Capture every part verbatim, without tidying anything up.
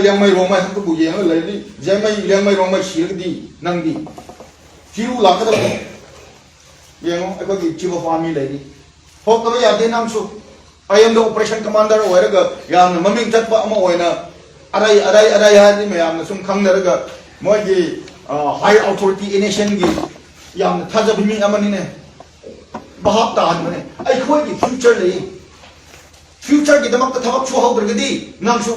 ꯂꯤꯌꯥꯡꯃꯩ ꯔꯣꯡꯃꯩ ꯈꯛꯇꯕꯨ ꯌꯦꯡꯉꯒ ꯂꯩꯔꯗꯤ, ꯖꯦꯃꯩ ꯂꯤꯌꯥꯡꯃꯩ ꯔꯣꯡꯃꯩ ꯁꯤꯔꯒꯗꯤ ꯅꯪꯗꯤ ꯆꯤꯔꯨ ꯂꯥꯛꯀꯗꯕꯅꯤ꯫ ꯌꯦꯡꯉꯣ, ꯑꯩꯈꯣꯏꯒꯤ chief of army ꯂꯩꯔꯤ, ꯊꯣꯛꯇꯕ ꯌꯥꯗꯦ꯫ ꯅꯪꯁꯨ I M the operation commander ꯑꯣꯏꯔꯒ ꯌꯥꯝꯅ ꯃꯃꯤꯡ ꯆꯠꯄ ꯑꯃ ꯑꯣꯏꯅ, ꯑꯔꯩ ꯑꯔꯩ ꯑꯔꯩ ꯍꯥꯏꯔꯗꯤ ꯃꯌꯥꯝꯅ ꯁꯨꯝ ꯈꯪꯅꯔꯒ, ꯃꯣꯏꯒꯤ high authority nationꯒꯤ ꯌꯥꯝꯅ ꯊꯥꯖꯕ ꯃꯤ ꯑꯃꯅꯤꯅꯦ꯫ ꯚꯥꯞ ꯇꯥꯍꯟꯕꯅꯦ꯫ ꯑꯩꯈꯣꯏꯒꯤ future ꯂꯩ꯫ Futureꯒꯤꯗꯃꯛꯇ ꯊꯕꯛ ꯁꯨꯍꯧꯗ꯭ꯔꯒꯗꯤ ꯅꯪꯁꯨ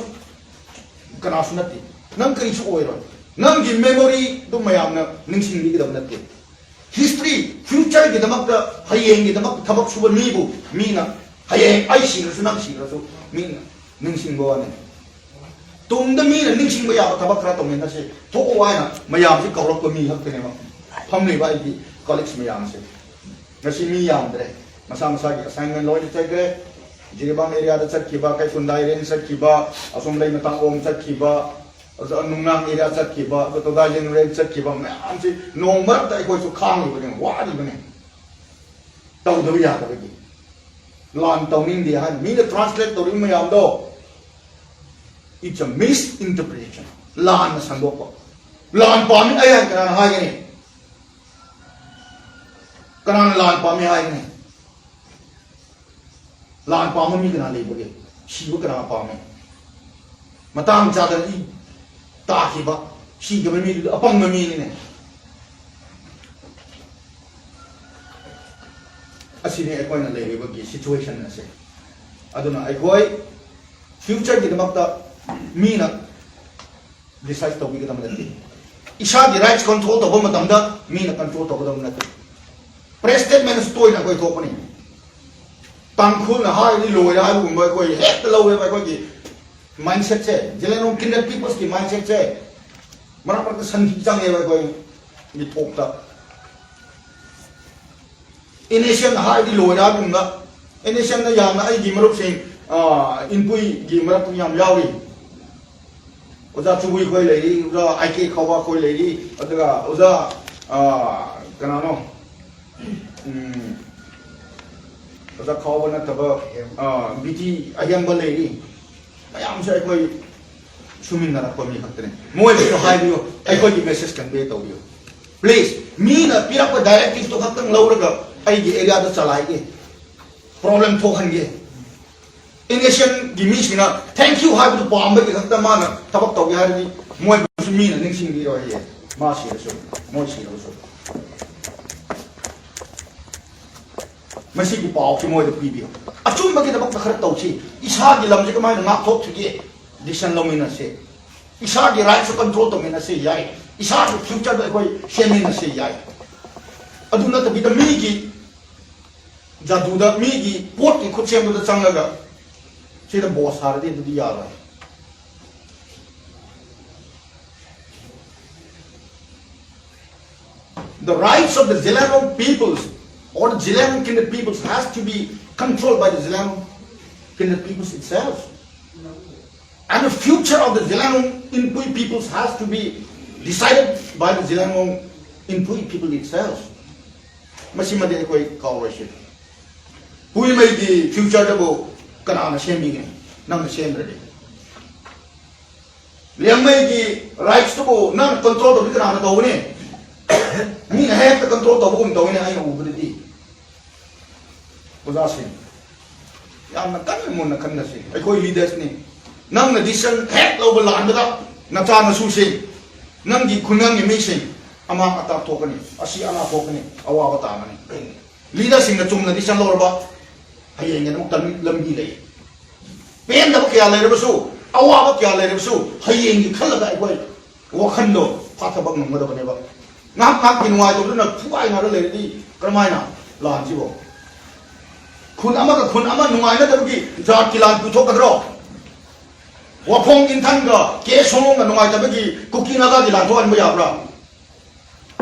ꯀꯅꯥꯁꯨ ꯅꯠꯇꯦ, ꯅꯪ ꯀꯔꯤꯁꯨ ꯑꯣꯏꯔꯣꯏ꯫ ꯅꯪꯒꯤ memoryꯗꯨ ꯃꯌꯥꯝꯅ ꯅꯤꯡꯁꯤꯡꯕꯤꯒꯗꯕ ꯅꯠꯇꯦ꯫ History, futureꯒꯤꯗꯃꯛꯇ, ꯍꯌꯦꯡꯒꯤꯗꯃꯛꯇ ꯊꯕꯛ ꯁꯨꯕ ꯃꯤꯕꯨ ꯃꯤꯅ, ꯍꯌꯦꯡ ꯑꯩ ꯁꯤꯔꯁꯨ ꯅꯪ ꯁꯤꯔꯁꯨ, ꯃꯤꯅ ꯅꯤꯡꯁꯤꯡꯕ ꯋꯥꯅꯤ꯫ ꯇꯨꯡꯗ ꯃꯤꯅ ꯅꯤꯡꯁꯤꯡꯕ ꯌꯥꯕ ꯊꯕꯛ ꯈꯔ ꯇꯧꯃꯤꯟꯅꯁꯤ, ꯊꯣꯛꯑꯣ ꯍꯥꯏꯅ ꯃꯌꯥꯝꯁꯤ ꯀꯧꯔꯛꯄ ꯃꯤ ꯈꯛꯇꯅꯦꯕ꯫ ꯐꯝꯂꯤꯕ ꯑꯩꯒꯤ colleagues ꯃꯌꯥꯝꯁꯦ ꯉꯁꯤ ꯃꯤ ꯌꯥꯝꯗ꯭ꯔꯦ, ꯃꯁꯥ ꯃꯁꯥꯒꯤ assignment ꯂꯣꯏꯅ ꯆꯠꯈ꯭ꯔꯦ꯫ ꯖꯤꯔꯤꯕꯥꯝ areaꯗ ꯆꯠꯈꯤꯕ, ꯀꯩꯐꯨꯟꯗꯥꯏ range ꯆꯠꯈꯤꯕ, ꯑꯁꯣꯝ ꯂꯩ ꯃꯇꯥꯡꯂꯣꯝ ꯆꯠꯈꯤꯕ, ꯑꯗꯨ ꯅꯨꯡꯅꯥꯡ area ꯆꯠꯈꯤꯕ, ꯑꯗꯨ ꯇꯣꯗꯥꯏꯖꯤꯡ range ꯆꯠꯈꯤꯕ ꯃꯌꯥꯝꯁꯤ ꯅꯣꯡ ꯃꯔꯛꯇ ꯑꯩꯈꯣꯏꯁꯨ ꯈꯥꯡꯉꯤꯕꯅꯦ, ꯋꯥꯔꯤꯕꯅꯦ, ꯇꯧꯗꯕ ꯌꯥꯗꯕꯒꯤ꯫ ꯂꯥꯟ ꯇꯧꯅꯤꯡꯗꯦ ꯍꯥꯏꯅ ꯃꯤꯅ translate ꯇꯧꯔꯤꯕ ꯃꯌꯥꯝꯗꯣ, it's a misinterpretation꯫ ꯂꯥꯟꯅ ꯁꯟꯗꯣꯛꯄ꯫ ꯂꯥꯟ ꯄꯥꯝꯃꯤ ꯑꯩ ꯍꯥꯏꯅ ꯀꯅꯥꯅ ꯍꯥꯏꯒꯅꯤ? ꯀꯅꯥꯅ ꯂꯥꯟ ꯄꯥꯝꯃꯤ ꯍꯥꯏꯒꯅꯤ? ꯂꯥꯟ ꯄꯥꯝꯕ ꯃꯤ ꯀꯅꯥ ꯂꯩꯕꯒꯦ? ꯁꯤꯕ ꯀꯅꯥ ꯄꯥꯝꯃꯤ? ꯃꯇꯥꯡ ꯆꯥꯗꯅ ꯏ ꯇꯥꯈꯤꯕ, ꯁꯤꯈꯤꯕ ꯃꯤꯗꯨꯗꯤ ꯑꯄꯪꯕ ꯃꯤꯅꯤꯅꯦ꯫ ꯑꯁꯤꯅꯤ ꯑꯩꯈꯣꯏꯅ ꯂꯩꯔꯤꯕꯒꯤ situation ꯑꯁꯦ꯫ ꯑꯗꯨꯅ ꯑꯩꯈꯣꯏ futureꯒꯤꯗꯃꯛꯇ ꯃꯤꯅ decide ꯇꯧꯕꯤꯒꯗꯕ ꯅꯠꯇꯦ꯫ ꯏꯁꯥꯒꯤ rights control ꯇꯧꯕ ꯃꯇꯝꯗ ꯃꯤꯅ control ꯇꯧꯒꯗꯕ ꯅꯠꯇꯦ꯫ Press statement ꯑꯁꯤ ꯇꯣꯏꯅ ꯑꯩꯈꯣꯏ ꯊꯣꯛꯄꯅꯤ꯫ ꯇꯥꯡꯈꯨꯜꯅ ꯍꯥꯏꯔꯗꯤ ꯂꯣꯏꯔꯦ ꯍꯥꯏꯕꯒꯨꯝꯕ ꯑꯩꯈꯣꯏ ꯍꯦꯛꯇ ꯂꯧꯋꯦꯕ꯫ ꯑꯩꯈꯣꯏꯒꯤ mindsetꯁꯦ, Zeliangrong kindred peoplesꯀꯤ mindsetꯁꯦ ꯃꯔꯛ ꯃꯔꯛꯇ ꯁꯟꯊꯤ ꯆꯪꯉꯦꯕ ꯑꯩꯈꯣꯏꯒꯤ ꯊꯣꯛꯇ꯫ NSCN ꯍꯥꯏꯔꯗꯤ ꯂꯣꯏꯔꯦ ꯍꯥꯏꯕꯒꯨꯝꯕ꯫ NSCNꯗ ꯌꯥꯝꯅ ꯑꯩꯒꯤ ꯃꯔꯨꯞꯁꯤꯡ, ꯑꯥ, ꯏꯟꯄꯨꯏꯒꯤ ꯃꯔꯛꯇ ꯌꯥꯝ ꯌꯥꯎꯔꯤ꯫ ꯑꯣꯖꯥ ꯆꯨꯕꯨꯏ ꯈꯣꯏ ꯂꯩꯔꯤ, ꯑꯣꯖꯥ ꯑꯥꯏ ꯀꯦ ꯈꯧꯕ ꯈꯣꯏ ꯂꯩꯔꯤ, ꯑꯗꯨꯒ ꯑꯣꯖꯥ, ꯑꯥ, ꯀꯅꯥꯅꯣ? ꯎꯝ, ꯑꯣꯖꯥ ꯈꯧꯕ ꯅꯠꯇꯕ, ꯑꯥ, ꯕꯤ ꯇꯤ ꯑꯍꯦꯝꯕ ꯂꯩꯔꯤ꯫ ꯃꯌꯥꯝꯁꯦ ꯑꯩꯈꯣꯏ ꯁꯨꯃꯤꯟꯅꯔꯛꯄ ꯃꯤ ꯈꯛꯇꯅꯤ꯫ ꯃꯣꯏꯕꯨꯁꯨ ꯍꯥꯏꯕꯤꯌꯨ, ꯑꯩꯈꯣꯏꯒꯤ message convey ꯇꯧꯕꯤꯌꯨ꯫ Please, ꯃꯤꯅ ꯄꯤꯔꯛꯄ directive ꯇꯣ ꯈꯛꯇꯪ ꯂꯧꯔꯒ ꯑꯩꯒꯤ area ꯗ ꯆꯂꯥꯏꯒꯦ, problem ꯊꯣꯛꯍꯟꯒꯦ꯫ N S C N ꯒꯤ ꯃꯤꯁꯤꯡꯅ thank you ꯍꯥꯏꯕꯗꯨ ꯄꯥꯝꯕꯒꯤ ꯈꯛꯇ ꯃꯥꯅ ꯊꯕꯛ ꯇꯧꯒꯦ ꯍꯥꯏꯔꯗꯤ ꯃꯣꯏꯕꯨꯁꯨ ꯃꯤꯅ ꯅꯤꯡꯁꯤꯡꯕꯤꯔꯣꯏꯌꯦ꯫ ꯃꯥ ꯁꯤꯔꯁꯨ, ꯃꯣꯏ ꯁꯤꯔꯁꯨ꯫ ꯃꯁꯤꯒꯤ ꯄꯥꯎꯁꯤ ꯃꯣꯏꯗ ꯄꯤꯕꯤꯌꯨ꯫ ꯑꯆꯨꯝꯕꯒꯤꯗꯃꯛꯇ ꯈꯔ ꯇꯧꯁꯤ꯫ ꯏꯁꯥꯒꯤ ꯂꯝꯁꯤ ꯀꯃꯥꯏꯅ ꯉꯥꯛꯊꯣꯛꯁꯤꯒꯦ? Decision ꯂꯧꯃꯤꯟꯅꯁꯤ꯫ ꯏꯁꯥꯒꯤ rights ꯁꯨ control ꯇꯧꯃꯤꯟꯅꯁꯤ ꯌꯥꯏ꯫ ꯏꯁꯥꯒꯤ future ꯗ ꯑꯩꯈꯣꯏ ꯁꯦꯝꯃꯤꯟꯅꯁꯤ ꯌꯥꯏ꯫ ꯑꯗꯨ ꯅꯠꯇꯕꯤꯗ ꯃꯤꯒꯤ ꯖꯥꯗꯨꯗ, ꯃꯤꯒꯤ ꯄꯣꯠꯀꯤ ꯈꯨꯠꯁꯦꯝꯗꯨꯗ ꯆꯪꯂꯒ ꯁꯤꯗ boss ꯁꯥꯔꯗꯤ ꯑꯗꯨꯗꯤ ꯌꯥꯔꯣꯏ꯫ The rights of the Zeliangrong peoples or the Zeliangrong kindred peoples has to be controlled by the Zeliangrong kindred peoples itself. And the future of the Zeliangrong Inpui peoples has to be decided by the Zeliangrong Inpui people itself. ꯃꯁꯤꯃꯗꯤ ꯑꯩꯈꯣꯏ ꯀꯥꯎꯔꯣꯏꯁꯤ꯫ ꯄꯨꯏꯃꯩꯒꯤ future ꯗꯕꯨ ꯀꯅꯥꯅ ꯁꯦꯝꯕꯤꯒꯅꯤ? ꯅꯪꯅ ꯁꯦꯝꯗ꯭ꯔꯗꯤ꯫ ꯂꯤꯌꯥꯡꯃꯩꯒꯤ rights ꯇꯨꯕꯨ ꯅꯪ control ꯇꯧꯕꯗꯤ ꯀꯅꯥꯅ ꯇꯧꯒꯅꯤ? ꯃꯤꯅ ꯍꯦꯛꯇ control ꯇꯧꯕꯒꯨꯝ ꯇꯧꯋꯤꯅꯦ ꯑꯩꯅ ꯎꯕꯗꯗꯤ꯫ ꯑꯣꯖꯥꯁꯤꯡ, ꯌꯥꯝꯅ ꯀꯟꯅ ꯃꯨꯟꯅ ꯈꯟꯅꯁꯤ꯫ ꯑꯩꯈꯣꯏ leaders ꯅꯤ꯫ ꯅꯪꯅ decision ꯍꯦꯛ ꯂꯧꯕ ꯂꯥꯟꯕꯗ ꯅꯆꯥ ꯅꯁꯨꯁꯤꯡ, ꯅꯪꯒꯤ ꯈꯨꯡꯒꯪꯒꯤ ꯃꯤꯁꯤꯡ ꯑꯃꯥꯡ ꯑꯇꯥ ꯊꯣꯛꯀꯅꯤ, ꯑꯁꯤ ꯑꯅꯥ ꯊꯣꯛꯀꯅꯤ, ꯑꯋꯥꯕ ꯇꯥꯒꯅꯤ꯫ Leader ꯁꯤꯡꯅ ꯆꯨꯝꯅ decision ꯂꯧꯔꯕ ꯍꯌꯦꯡꯒꯤꯗꯃꯛꯇ ꯂꯝꯕꯤ ꯂꯩ꯫ ꯄꯦꯟꯗꯕ ꯀꯌꯥ ꯂꯩꯔꯕꯁꯨ, ꯑꯋꯥꯕ ꯀꯌꯥ ꯂꯩꯔꯕꯁꯨ ꯍꯌꯦꯡꯒꯤ ꯈꯜꯂꯒ ꯑꯩꯈꯣꯏ ꯋꯥꯈꯜꯗꯣ ꯐꯥꯊꯕ ꯉꯝꯒꯗꯕꯅꯦꯕ꯫ ꯉꯥꯏꯍꯥꯛ ꯉꯥꯏꯍꯥꯛꯀꯤ ꯅꯨꯡꯉꯥꯏꯇꯕꯗꯨꯅ ꯐꯨꯒꯥꯏꯅꯔ ꯂꯩꯔꯗꯤ ꯀꯔꯝꯍꯥꯏꯅ ꯂꯥꯟꯁꯤꯕꯣ? ꯈꯨꯟ ꯑꯃꯒ ꯈꯨꯟ ꯑꯃ ꯅꯨꯡꯉꯥꯏꯅꯗꯕꯒꯤ ꯖꯥꯠꯀꯤ ꯂꯥꯟ ꯄꯨꯊꯣꯛꯀꯗ꯭ꯔꯣ? ꯋꯥꯐꯣꯡ ꯏꯟꯊꯪꯒ ꯀꯦ ꯁꯣꯃꯣꯡꯒ ꯅꯨꯡꯉꯥꯏꯇꯕꯒꯤ ꯀꯨꯀꯤ ꯅꯥꯒꯥꯒꯤ ꯂꯥꯟ ꯊꯣꯛꯍꯟꯕ ꯌꯥꯕ꯭ꯔꯥ?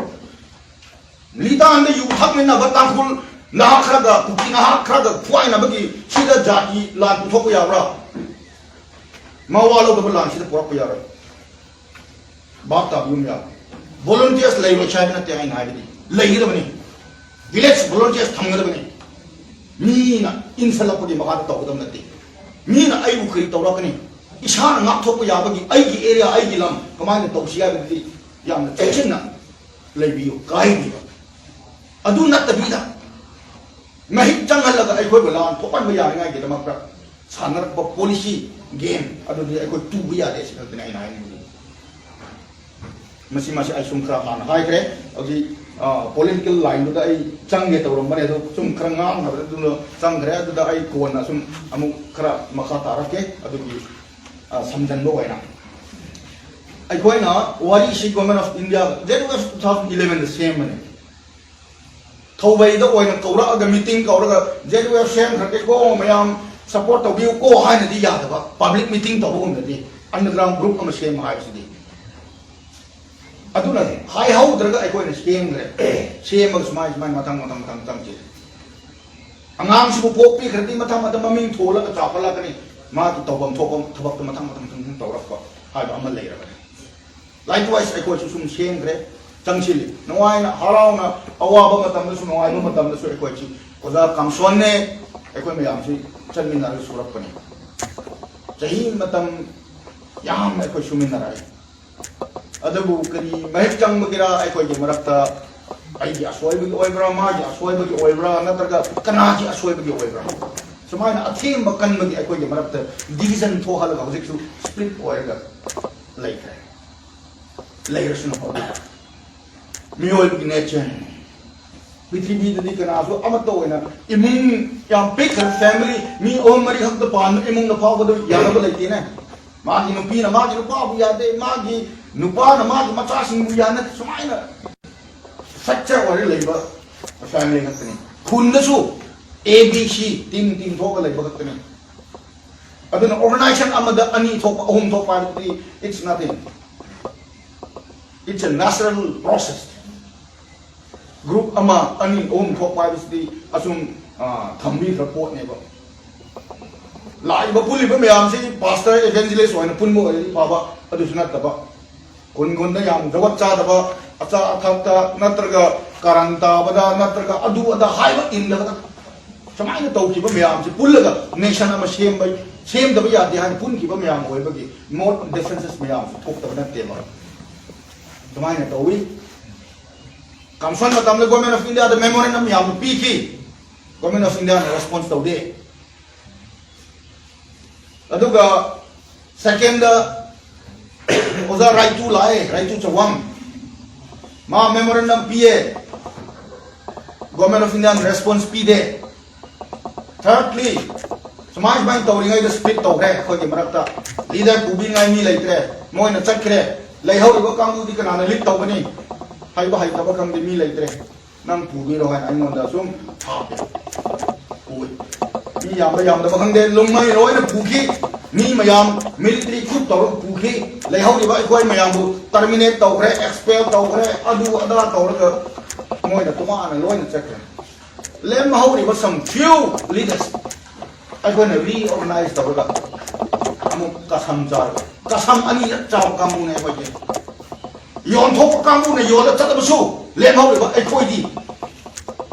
ꯂꯤꯇꯥꯟꯗ ꯌꯨ ꯊꯛꯃꯤꯟꯅꯕ ꯇꯥꯡꯈꯨꯜ ꯅꯍꯥ ꯈꯔꯒ ꯀꯨꯀꯤ ꯅꯍꯥ ꯈꯔꯒ ꯐꯨꯋꯥꯏꯅꯕꯒꯤ ꯁꯤꯗ ꯖꯥꯇꯤ ꯂꯥꯟ ꯄꯨꯊꯣꯛꯄ ꯌꯥꯕ꯭ꯔꯥ? ꯃꯋꯥ ꯂꯧꯗꯕ ꯂꯥꯟꯁꯤꯗ ꯄꯨꯔꯛꯄ ꯌꯥꯔꯣꯏ꯫ ꯚꯥꯞ ꯇꯥꯕꯤꯌꯨ ꯃꯌꯥꯝ꯫ Volunteers ꯂꯩꯔꯣꯏꯁꯦ ꯍꯥꯏꯕ ꯅꯠꯇꯦ ꯑꯩꯅ ꯍꯥꯏꯕꯗꯤ, ꯂꯩꯒꯗꯕꯅꯤ꯫ Village volunteers ꯊꯝꯒꯗꯕꯅꯤ꯫ ꯃꯤꯅ ꯏꯟꯁꯜꯂꯛꯄꯒꯤ ꯃꯈꯥꯗ ꯇꯧꯒꯗꯕ ꯅꯠꯇꯦ꯫ ꯃꯤꯅ ꯑꯩꯕꯨ ꯀꯔꯤ ꯇꯧꯔꯛꯀꯅꯤ? ꯏꯁꯥꯅ ꯉꯥꯛꯊꯣꯛꯄ ꯌꯥꯕꯒꯤ ꯑꯩꯒꯤ ꯑꯦꯔꯤꯌꯥ, ꯑꯩꯒꯤ ꯂꯝ ꯀꯃꯥꯏꯅ ꯇꯧꯁꯤ ꯍꯥꯏꯕꯗꯨꯗꯤ ꯌꯥꯝꯅ ꯆꯦꯛꯁꯤꯟꯅ ꯂꯩꯕꯤꯌꯨ, ꯀꯥꯏꯕꯤꯌꯨ꯫ ꯑꯗꯨ ꯅꯠꯇꯕꯤꯗ ꯃꯍꯤꯛ ꯆꯪꯍꯜꯂꯒ ꯑꯩꯈꯣꯏꯕꯨ ꯂꯥꯟ ꯊꯣꯛꯍꯟꯕ ꯌꯥꯅꯤꯡꯉꯥꯏꯒꯤꯗꯃꯛꯇ ꯁꯥꯟꯅꯔꯛꯄ ꯄꯣꯂꯤꯁꯤ ꯒꯦꯝ ꯑꯗꯨꯗꯤ ꯑꯩꯈꯣꯏ ꯇꯨꯕ ꯌꯥꯗꯦ꯫ ꯁꯤ ꯈꯛꯇꯅꯤ ꯑꯩꯅ ꯍꯥꯏꯅꯤꯡꯕꯗꯤ꯫ ꯃꯁꯤ, ꯃꯁꯤ ꯑꯩ ꯁꯨꯝ ꯈꯔ ꯍꯥꯟꯅ ꯍꯥꯏꯈ꯭ꯔꯦ꯫ ꯍꯧꯖꯤꯛ ꯄꯣꯂꯤꯇꯤꯀꯦꯜ ꯂꯥꯏꯟꯗꯨꯗ ꯑꯩ ꯆꯪꯒꯦ ꯇꯧꯔꯝꯕꯅꯦ, ꯑꯗꯣ ꯁꯨꯝ ꯈꯔ ꯉꯥꯡꯅꯕꯗ ꯑꯗꯨꯅ ꯆꯪꯈ꯭ꯔꯦ꯫ ꯑꯗꯨꯗ ꯑꯩ ꯀꯣꯟꯅ ꯁꯨꯝ ꯑꯃꯨꯛ ꯈꯔ ꯃꯈꯥ ꯇꯥꯔꯛꯀꯦ ꯑꯗꯨꯒꯤ ꯁꯝꯖꯟꯕ ꯑꯣꯏꯅ꯫ ꯑꯩꯈꯣꯏꯅ ꯋꯥꯔꯤꯁꯤ Government of India January two thousand elevenꯗ ꯁꯦꯝꯕꯅꯦ꯫ ꯊꯧꯕꯩꯗ ꯑꯣꯏꯅ ꯀꯧꯔꯛꯑꯒ, ꯃꯤꯇꯤꯡ ꯀꯧꯔꯒ, "ꯖꯦꯠ ꯋꯦꯕ ꯁꯦꯝꯈ꯭ꯔꯒꯦꯀꯣ, ꯃꯌꯥꯝ ꯁꯞꯄꯣꯔꯠ ꯇꯧꯕꯤꯌꯨꯀꯣ" ꯍꯥꯏꯅꯗꯤ ꯌꯥꯗꯕ꯫ ꯄꯕ꯭ꯂꯤꯛ ꯃꯤꯇꯤꯡ ꯇꯧꯕꯒꯨꯝꯅꯗꯤ ꯑꯟꯗꯔꯒ꯭ꯔꯥꯎꯟ ꯒ꯭ꯔꯨꯞ ꯑꯃ ꯁꯦꯝꯕ ꯍꯥꯏꯕꯁꯤꯗꯤ꯫ ꯑꯗꯨꯅ ꯍꯥꯏꯍꯧꯗ꯭ꯔꯒ ꯑꯩꯈꯣꯏꯅ ꯁꯦꯝꯈ꯭ꯔꯦ꯫ ꯁꯦꯝꯃꯒ ꯁꯨꯃꯥꯏ ꯁꯨꯃꯥꯏ ꯃꯊꯪ ꯃꯊꯪ ꯃꯊꯪ ꯃꯊꯪ ꯆꯦꯜꯂꯤ꯫ ꯑꯉꯥꯡꯁꯤꯕꯨ ꯄꯣꯛꯄꯤꯈ꯭ꯔꯗꯤ ꯃꯊꯪ ꯃꯊꯪ ꯃꯃꯤꯡ ꯊꯣꯜꯂꯒ ꯆꯥꯎꯈꯠꯂꯛꯀꯅꯤ꯫ ꯃꯥꯒꯤ ꯇꯧꯐꯝ ꯊꯣꯛꯄ ꯊꯕꯛꯇꯣ ꯃꯊꯪ ꯃꯊꯪ ꯃꯊꯪ ꯃꯊꯪ ꯇꯧꯔꯛꯄ ꯍꯥꯏꯕ ꯑꯃ ꯂꯩꯔꯕꯅꯤ꯫ ꯂꯥꯏꯛꯋꯥꯏꯁ ꯑꯩꯈꯣꯏꯁꯨ ꯁꯨꯝ ꯁꯦꯝꯈ꯭ꯔꯦ꯫ ꯆꯪꯁꯤꯜꯂꯤ꯫ ꯅꯨꯡꯉꯥꯏꯅ, ꯍꯔꯥꯎꯅ, ꯑꯋꯥꯕ ꯃꯇꯝꯗꯁꯨ, ꯅꯨꯡꯉꯥꯏꯕ ꯃꯇꯝꯗꯁꯨ ꯑꯩꯈꯣꯏꯁꯤ ꯑꯣꯖꯥ ꯀꯥꯝꯁꯣꯟꯅꯦ, ꯑꯩꯈꯣꯏ ꯃꯌꯥꯝꯁꯤ ꯆꯠꯃꯤꯟꯅꯔꯒ ꯁꯨꯔꯛꯄꯅꯤ꯫ ꯆꯍꯤ ꯃꯇꯝ ꯌꯥꯝꯅ ꯑꯩꯈꯣꯏ ꯁꯨꯃꯤꯟꯅꯔꯛꯏ꯫ ꯑꯗꯨꯕꯨ ꯀꯔꯤ ꯃꯍꯤꯛ ꯆꯪꯕꯒꯤꯔ ꯑꯩꯈꯣꯏꯒꯤ ꯃꯔꯛꯇ, ꯑꯩꯒꯤ ꯑꯁꯣꯏꯕꯒꯤ ꯑꯣꯏꯕ꯭ꯔꯥ, ꯃꯥꯒꯤ ꯑꯁꯣꯏꯕꯒꯤ ꯑꯣꯏꯕ꯭ꯔꯥ, ꯅꯠꯇ꯭ꯔꯒ ꯀꯅꯥꯒꯤ ꯑꯁꯣꯏꯕꯒꯤ ꯑꯣꯏꯕ꯭ꯔꯥ? ꯁꯨꯃꯥꯏꯅ ꯑꯊꯦꯝꯕ ꯀꯟꯕꯒꯤ ꯑꯩꯈꯣꯏꯒꯤ ꯃꯔꯛꯇ ꯗꯤꯚꯤꯖꯟ ꯊꯣꯛꯍꯜꯂꯒ ꯍꯧꯖꯤꯛꯁꯨ ꯁ꯭ꯄ꯭ꯂꯤꯠ ꯑꯣꯏꯔꯒ ꯂꯩꯈ꯭ꯔꯦ꯫ ꯂꯩꯔꯁꯅꯨ꯫ ꯃꯤꯑꯣꯏꯕꯒꯤ ꯅꯦꯆꯔꯅꯤ꯫ ꯄ꯭ꯔꯤꯊꯤꯕꯤꯗꯗꯤ ꯀꯅꯥꯁꯨ ꯑꯃꯠꯇ ꯑꯣꯏꯅ ꯏꯃꯨꯡ ꯌꯥꯝ ꯄꯤꯛꯈ꯭ꯔꯕ ꯐꯦꯃꯤꯂꯤ, ꯃꯤ ꯑꯍꯨꯝ ꯃꯔꯤ ꯈꯛꯇ ꯄꯥꯟꯕ ꯏꯃꯨꯡꯗ ꯐꯥꯎꯕꯗ ꯌꯥꯅꯕ ꯂꯩꯇꯦꯅꯦ꯫ ꯃꯥꯒꯤ ꯅꯨꯄꯤꯅ ꯃꯥꯒꯤ ꯅꯨꯄꯥꯕꯨ ꯌꯥꯗꯦ, ꯃꯥꯒꯤ ꯅꯨꯄꯥꯅ ꯃꯥꯒꯤ ꯃꯆꯥꯁꯤꯡꯕꯨ ꯌꯥꯅꯗꯦ꯫ ꯁꯨꯃꯥꯏꯅ ꯐ꯭ꯔꯦꯛꯆꯔ ꯑꯣꯏꯔ ꯂꯩꯕ ꯐꯦꯃꯤꯂꯤ ꯈꯛꯇꯅꯤ꯫ ꯈꯨꯟꯗꯁꯨ A B C team team ꯊꯣꯛꯑꯒ ꯂꯩꯕ ꯈꯛꯇꯅꯤ꯫ ꯑꯗꯨꯅ ꯑꯣꯔꯒꯅꯥꯏꯖꯦꯁꯟ ꯑꯃꯗ ꯑꯅꯤ ꯊꯣꯛꯄ, ꯑꯍꯨꯝ ꯊꯣꯛꯄ ꯍꯥꯏꯕꯗꯤ it's nothing. It's a natural process. Group ꯑꯃ, ꯑꯅꯤ, ꯑꯍꯨꯝ ꯊꯣꯛꯄ ꯍꯥꯏꯕꯁꯤꯗꯤ ꯑꯁꯨꯝ, ꯑ, ꯊꯝꯕꯤꯈ꯭ꯔ ꯄꯣꯠꯅꯦꯕ꯫ ꯂꯥꯛꯏꯕ ꯄꯨꯜꯂꯤꯕ ꯃꯌꯥꯝꯁꯤ ꯄꯥꯁꯇꯔ, ꯏꯚꯦꯟꯖꯦꯂꯤꯁ ꯑꯣꯏꯅ ꯄꯨꯟꯕ ꯑꯣꯏꯔꯗꯤ ꯐꯕ, ꯑꯗꯨꯁꯨ ꯅꯠꯇꯕ꯫ ꯈꯨꯟ ꯈꯨꯟꯗ ꯌꯥꯝ ꯖꯒꯣꯠ ꯆꯥꯗꯕ, ꯑꯆꯥ ꯑꯊꯛꯇ ꯅꯠꯇ꯭ꯔꯒ ꯀꯥꯔꯟ ꯇꯥꯕꯗ ꯅꯠꯇ꯭ꯔꯒ ꯑꯗꯨ ꯑꯗꯥ ꯍꯥꯏꯕ ꯏꯟꯗꯕꯗ ꯁꯨꯃꯥꯏꯅ ꯇꯧꯈꯤꯕ ꯃꯌꯥꯝꯁꯤ ꯄꯨꯜꯂꯒ ꯅꯦꯁꯟ ꯑꯃ ꯁꯦꯝꯕ ꯁꯦꯝꯗꯕ ꯌꯥꯗꯦ ꯍꯥꯏꯅ ꯄꯨꯟꯈꯤꯕ ꯃꯌꯥꯝ ꯑꯣꯏꯕꯒꯤ ꯃꯣꯠ ꯗꯤꯐ꯭ꯔꯦꯟꯁꯦꯁ ꯃꯌꯥꯝꯁꯨ ꯊꯣꯛꯇꯕ ꯅꯠꯇꯦꯕ꯫ ꯑꯗꯨꯃꯥꯏꯅ ꯇꯧꯋꯤ꯫ ꯀꯝꯁꯟ ꯃꯇꯝꯗ ꯒꯣꯔꯃꯦꯟ ꯑꯣꯐ ꯏꯟꯗꯤꯌꯥꯗ ꯃꯦꯃꯣꯔꯦꯟꯗꯝ ꯌꯥꯝꯅ ꯄꯤꯈꯤ꯫ ꯒꯣꯔꯃꯦꯟ ꯑꯣꯐ ꯏꯟꯗꯤꯌꯥꯅ ꯔꯦꯁꯄꯣꯟꯁ ꯇꯧꯗꯦ꯫ ꯑꯗꯨꯒ ꯁꯦꯀꯦꯟꯗ ꯑꯣꯖꯥ ꯔꯥꯏꯇꯨ ꯂꯥꯛꯑꯦ, ꯔꯥꯏꯇꯨ ꯆꯋꯥꯡ꯫ ꯃꯥ ꯃꯦꯃꯣꯔꯦꯟꯗꯝ ꯄꯤꯌꯦ, ꯒꯣꯔꯃꯦꯟ ꯑꯣꯐ ꯏꯟꯗꯤꯌꯥꯅ ꯔꯦꯁꯄꯣꯟꯁ ꯄꯤꯗꯦ꯫ ꯊꯥꯔꯗꯂꯤ, ꯁꯨꯃꯥꯏ ꯁꯨꯃꯥꯏꯅ ꯇꯧꯔꯤꯉꯩꯗ ꯁ꯭ꯄ꯭ꯂꯤꯠ ꯇꯧꯈ꯭ꯔꯦ ꯑꯩꯈꯣꯏꯒꯤ ꯃꯔꯛꯇ꯫ ꯂꯤꯗꯔ ꯄꯨꯕꯤꯅꯤꯡꯉꯥꯏ ꯃꯤ ꯂꯩꯇ꯭ꯔꯦ, ꯃꯣꯏꯅ ꯆꯠꯈ꯭ꯔꯦ꯫ ꯂꯩꯍꯧꯔꯤꯕ ꯀꯥꯡꯕꯨꯗꯤ ꯀꯅꯥꯅ ꯂꯤꯗ ꯇꯧꯒꯅꯤ? ꯍꯩꯕ ꯍꯩꯇꯕ ꯈꯪꯗꯦ, ꯃꯤ ꯂꯩꯇ꯭ꯔꯦ꯫ ꯅꯪ ꯄꯨꯕꯤꯔꯣ ꯍꯥꯏꯅ ꯑꯩꯉꯣꯟꯗ ꯁꯨꯝ ꯍꯥꯞꯄꯦ꯫ ꯄꯨꯏ꯫ ꯃꯤ ꯌꯥꯝꯕ ꯌꯥꯝꯗꯕ ꯈꯪꯗꯦ, ꯂꯨꯝꯃꯩ ꯂꯣꯏꯅ ꯄꯨꯈꯤ꯫ ꯃꯤ ꯃꯌꯥꯝ ꯃꯤꯂꯤꯇꯔꯤ ꯀꯨꯞ ꯇꯧꯔꯒ ꯄꯨꯈꯤ꯫ ꯂꯩꯍꯧꯔꯤꯕ ꯑꯩꯈꯣꯏ ꯃꯌꯥꯝꯕꯨ ꯇꯔꯃꯤꯅꯦꯠ ꯇꯧꯈ꯭ꯔꯦ, ꯑꯦꯛꯁꯄꯦꯜ ꯇꯧꯈ꯭ꯔꯦ, ꯑꯗꯨ ꯑꯗꯥ ꯇꯧꯔꯒ ꯃꯣꯏꯅ ꯇꯣꯉꯥꯟꯅ ꯂꯣꯏꯅ ꯆꯠꯈ꯭ꯔꯦ꯫ ꯂꯦꯝꯍꯧꯔꯤꯕ some few leaders ꯑꯩꯈꯣꯏꯅ ꯔꯤꯑꯣꯔꯒꯅꯥꯏꯖ ꯇꯧꯔꯒ ꯑꯃꯨꯛ ꯀꯁꯝ ꯆꯥꯔꯒ, ꯀꯁꯝ ꯑꯅꯤꯔꯛ ꯆꯥꯕ ꯀꯥꯡꯕꯨꯅꯦ ꯑꯩꯈꯣꯏꯁꯦ꯫ ꯌꯣꯟꯊꯣꯛꯄ ꯀꯥꯡꯕꯨꯅ ꯌꯣꯜꯂ ꯆꯠꯂꯕꯁꯨ ꯂꯦꯝꯍꯧꯔꯤꯕ ꯑꯩꯈꯣꯏꯗꯤ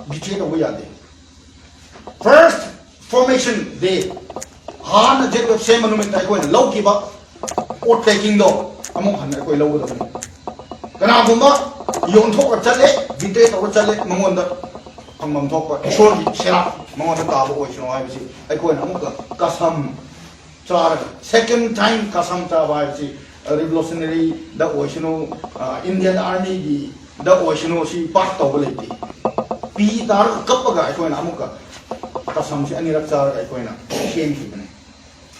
ꯕꯤꯇ꯭ꯔꯦ ꯇꯧꯕ ꯌꯥꯗꯦ꯫ ꯐꯥꯔꯁ ꯐꯣꯔꯃꯦꯁꯟ ꯗꯦ, ꯑꯍꯥꯟꯅ ꯖꯦꯠ ꯋꯦꯕ ꯁꯦꯝꯕ ꯅꯨꯃꯤꯠꯇ ꯑꯩꯈꯣꯏꯅ ꯂꯧꯈꯤꯕ ꯑꯣꯠ ꯇꯦꯀꯤꯡꯗꯣ ꯑꯃꯨꯛ ꯍꯟꯅ ꯑꯩꯈꯣꯏ ꯂꯧꯒꯗꯕꯅꯤ꯫ ꯀꯅꯥꯒꯨꯝꯕ ꯌꯣꯟꯊꯣꯛꯑ ꯆꯠꯂꯦ, ꯕꯤꯇ꯭ꯔꯦ ꯇꯧꯔ ꯆꯠꯂꯦ, ꯃꯉꯣꯟꯗ ꯐꯪꯐꯝ ꯊꯣꯛꯄ ꯏꯁꯣꯔꯒꯤ ꯁꯦꯔꯥ ꯃꯉꯣꯟꯗ ꯇꯥꯕ ꯑꯣꯏꯁꯅꯨ ꯍꯥꯏꯕꯁꯤ ꯑꯩꯈꯣꯏꯅ ꯑꯃꯨꯛꯀ ꯀꯁꯝ ꯆꯥꯔꯒ, ꯁꯦꯀꯦꯟ ꯇꯥꯏꯝ ꯀꯁꯝ ꯆꯥꯕ ꯍꯥꯏꯕꯁꯤ ꯔꯤꯚꯣꯂꯨꯁꯅꯔꯤꯗ ꯑꯣꯏꯁꯅꯨ, ꯏꯟꯗꯤꯌꯟ ꯑꯥꯔꯃꯤꯒꯤꯗ ꯑꯣꯏꯁꯅꯨ, ꯁꯤ ꯄꯥꯛ ꯇꯧꯕ ꯂꯩꯇꯦ꯫ ꯄꯤ ꯇꯥꯔꯒ ꯀꯞꯄꯒ ꯑꯩꯈꯣꯏꯅ ꯑꯃꯨꯛꯀ ꯀꯁꯝꯁꯤ ꯑꯅꯤꯔꯛ ꯆꯥꯔꯒ ꯑꯩꯈꯣꯏꯅ ꯁꯦꯝꯈꯤꯕꯅꯤ꯫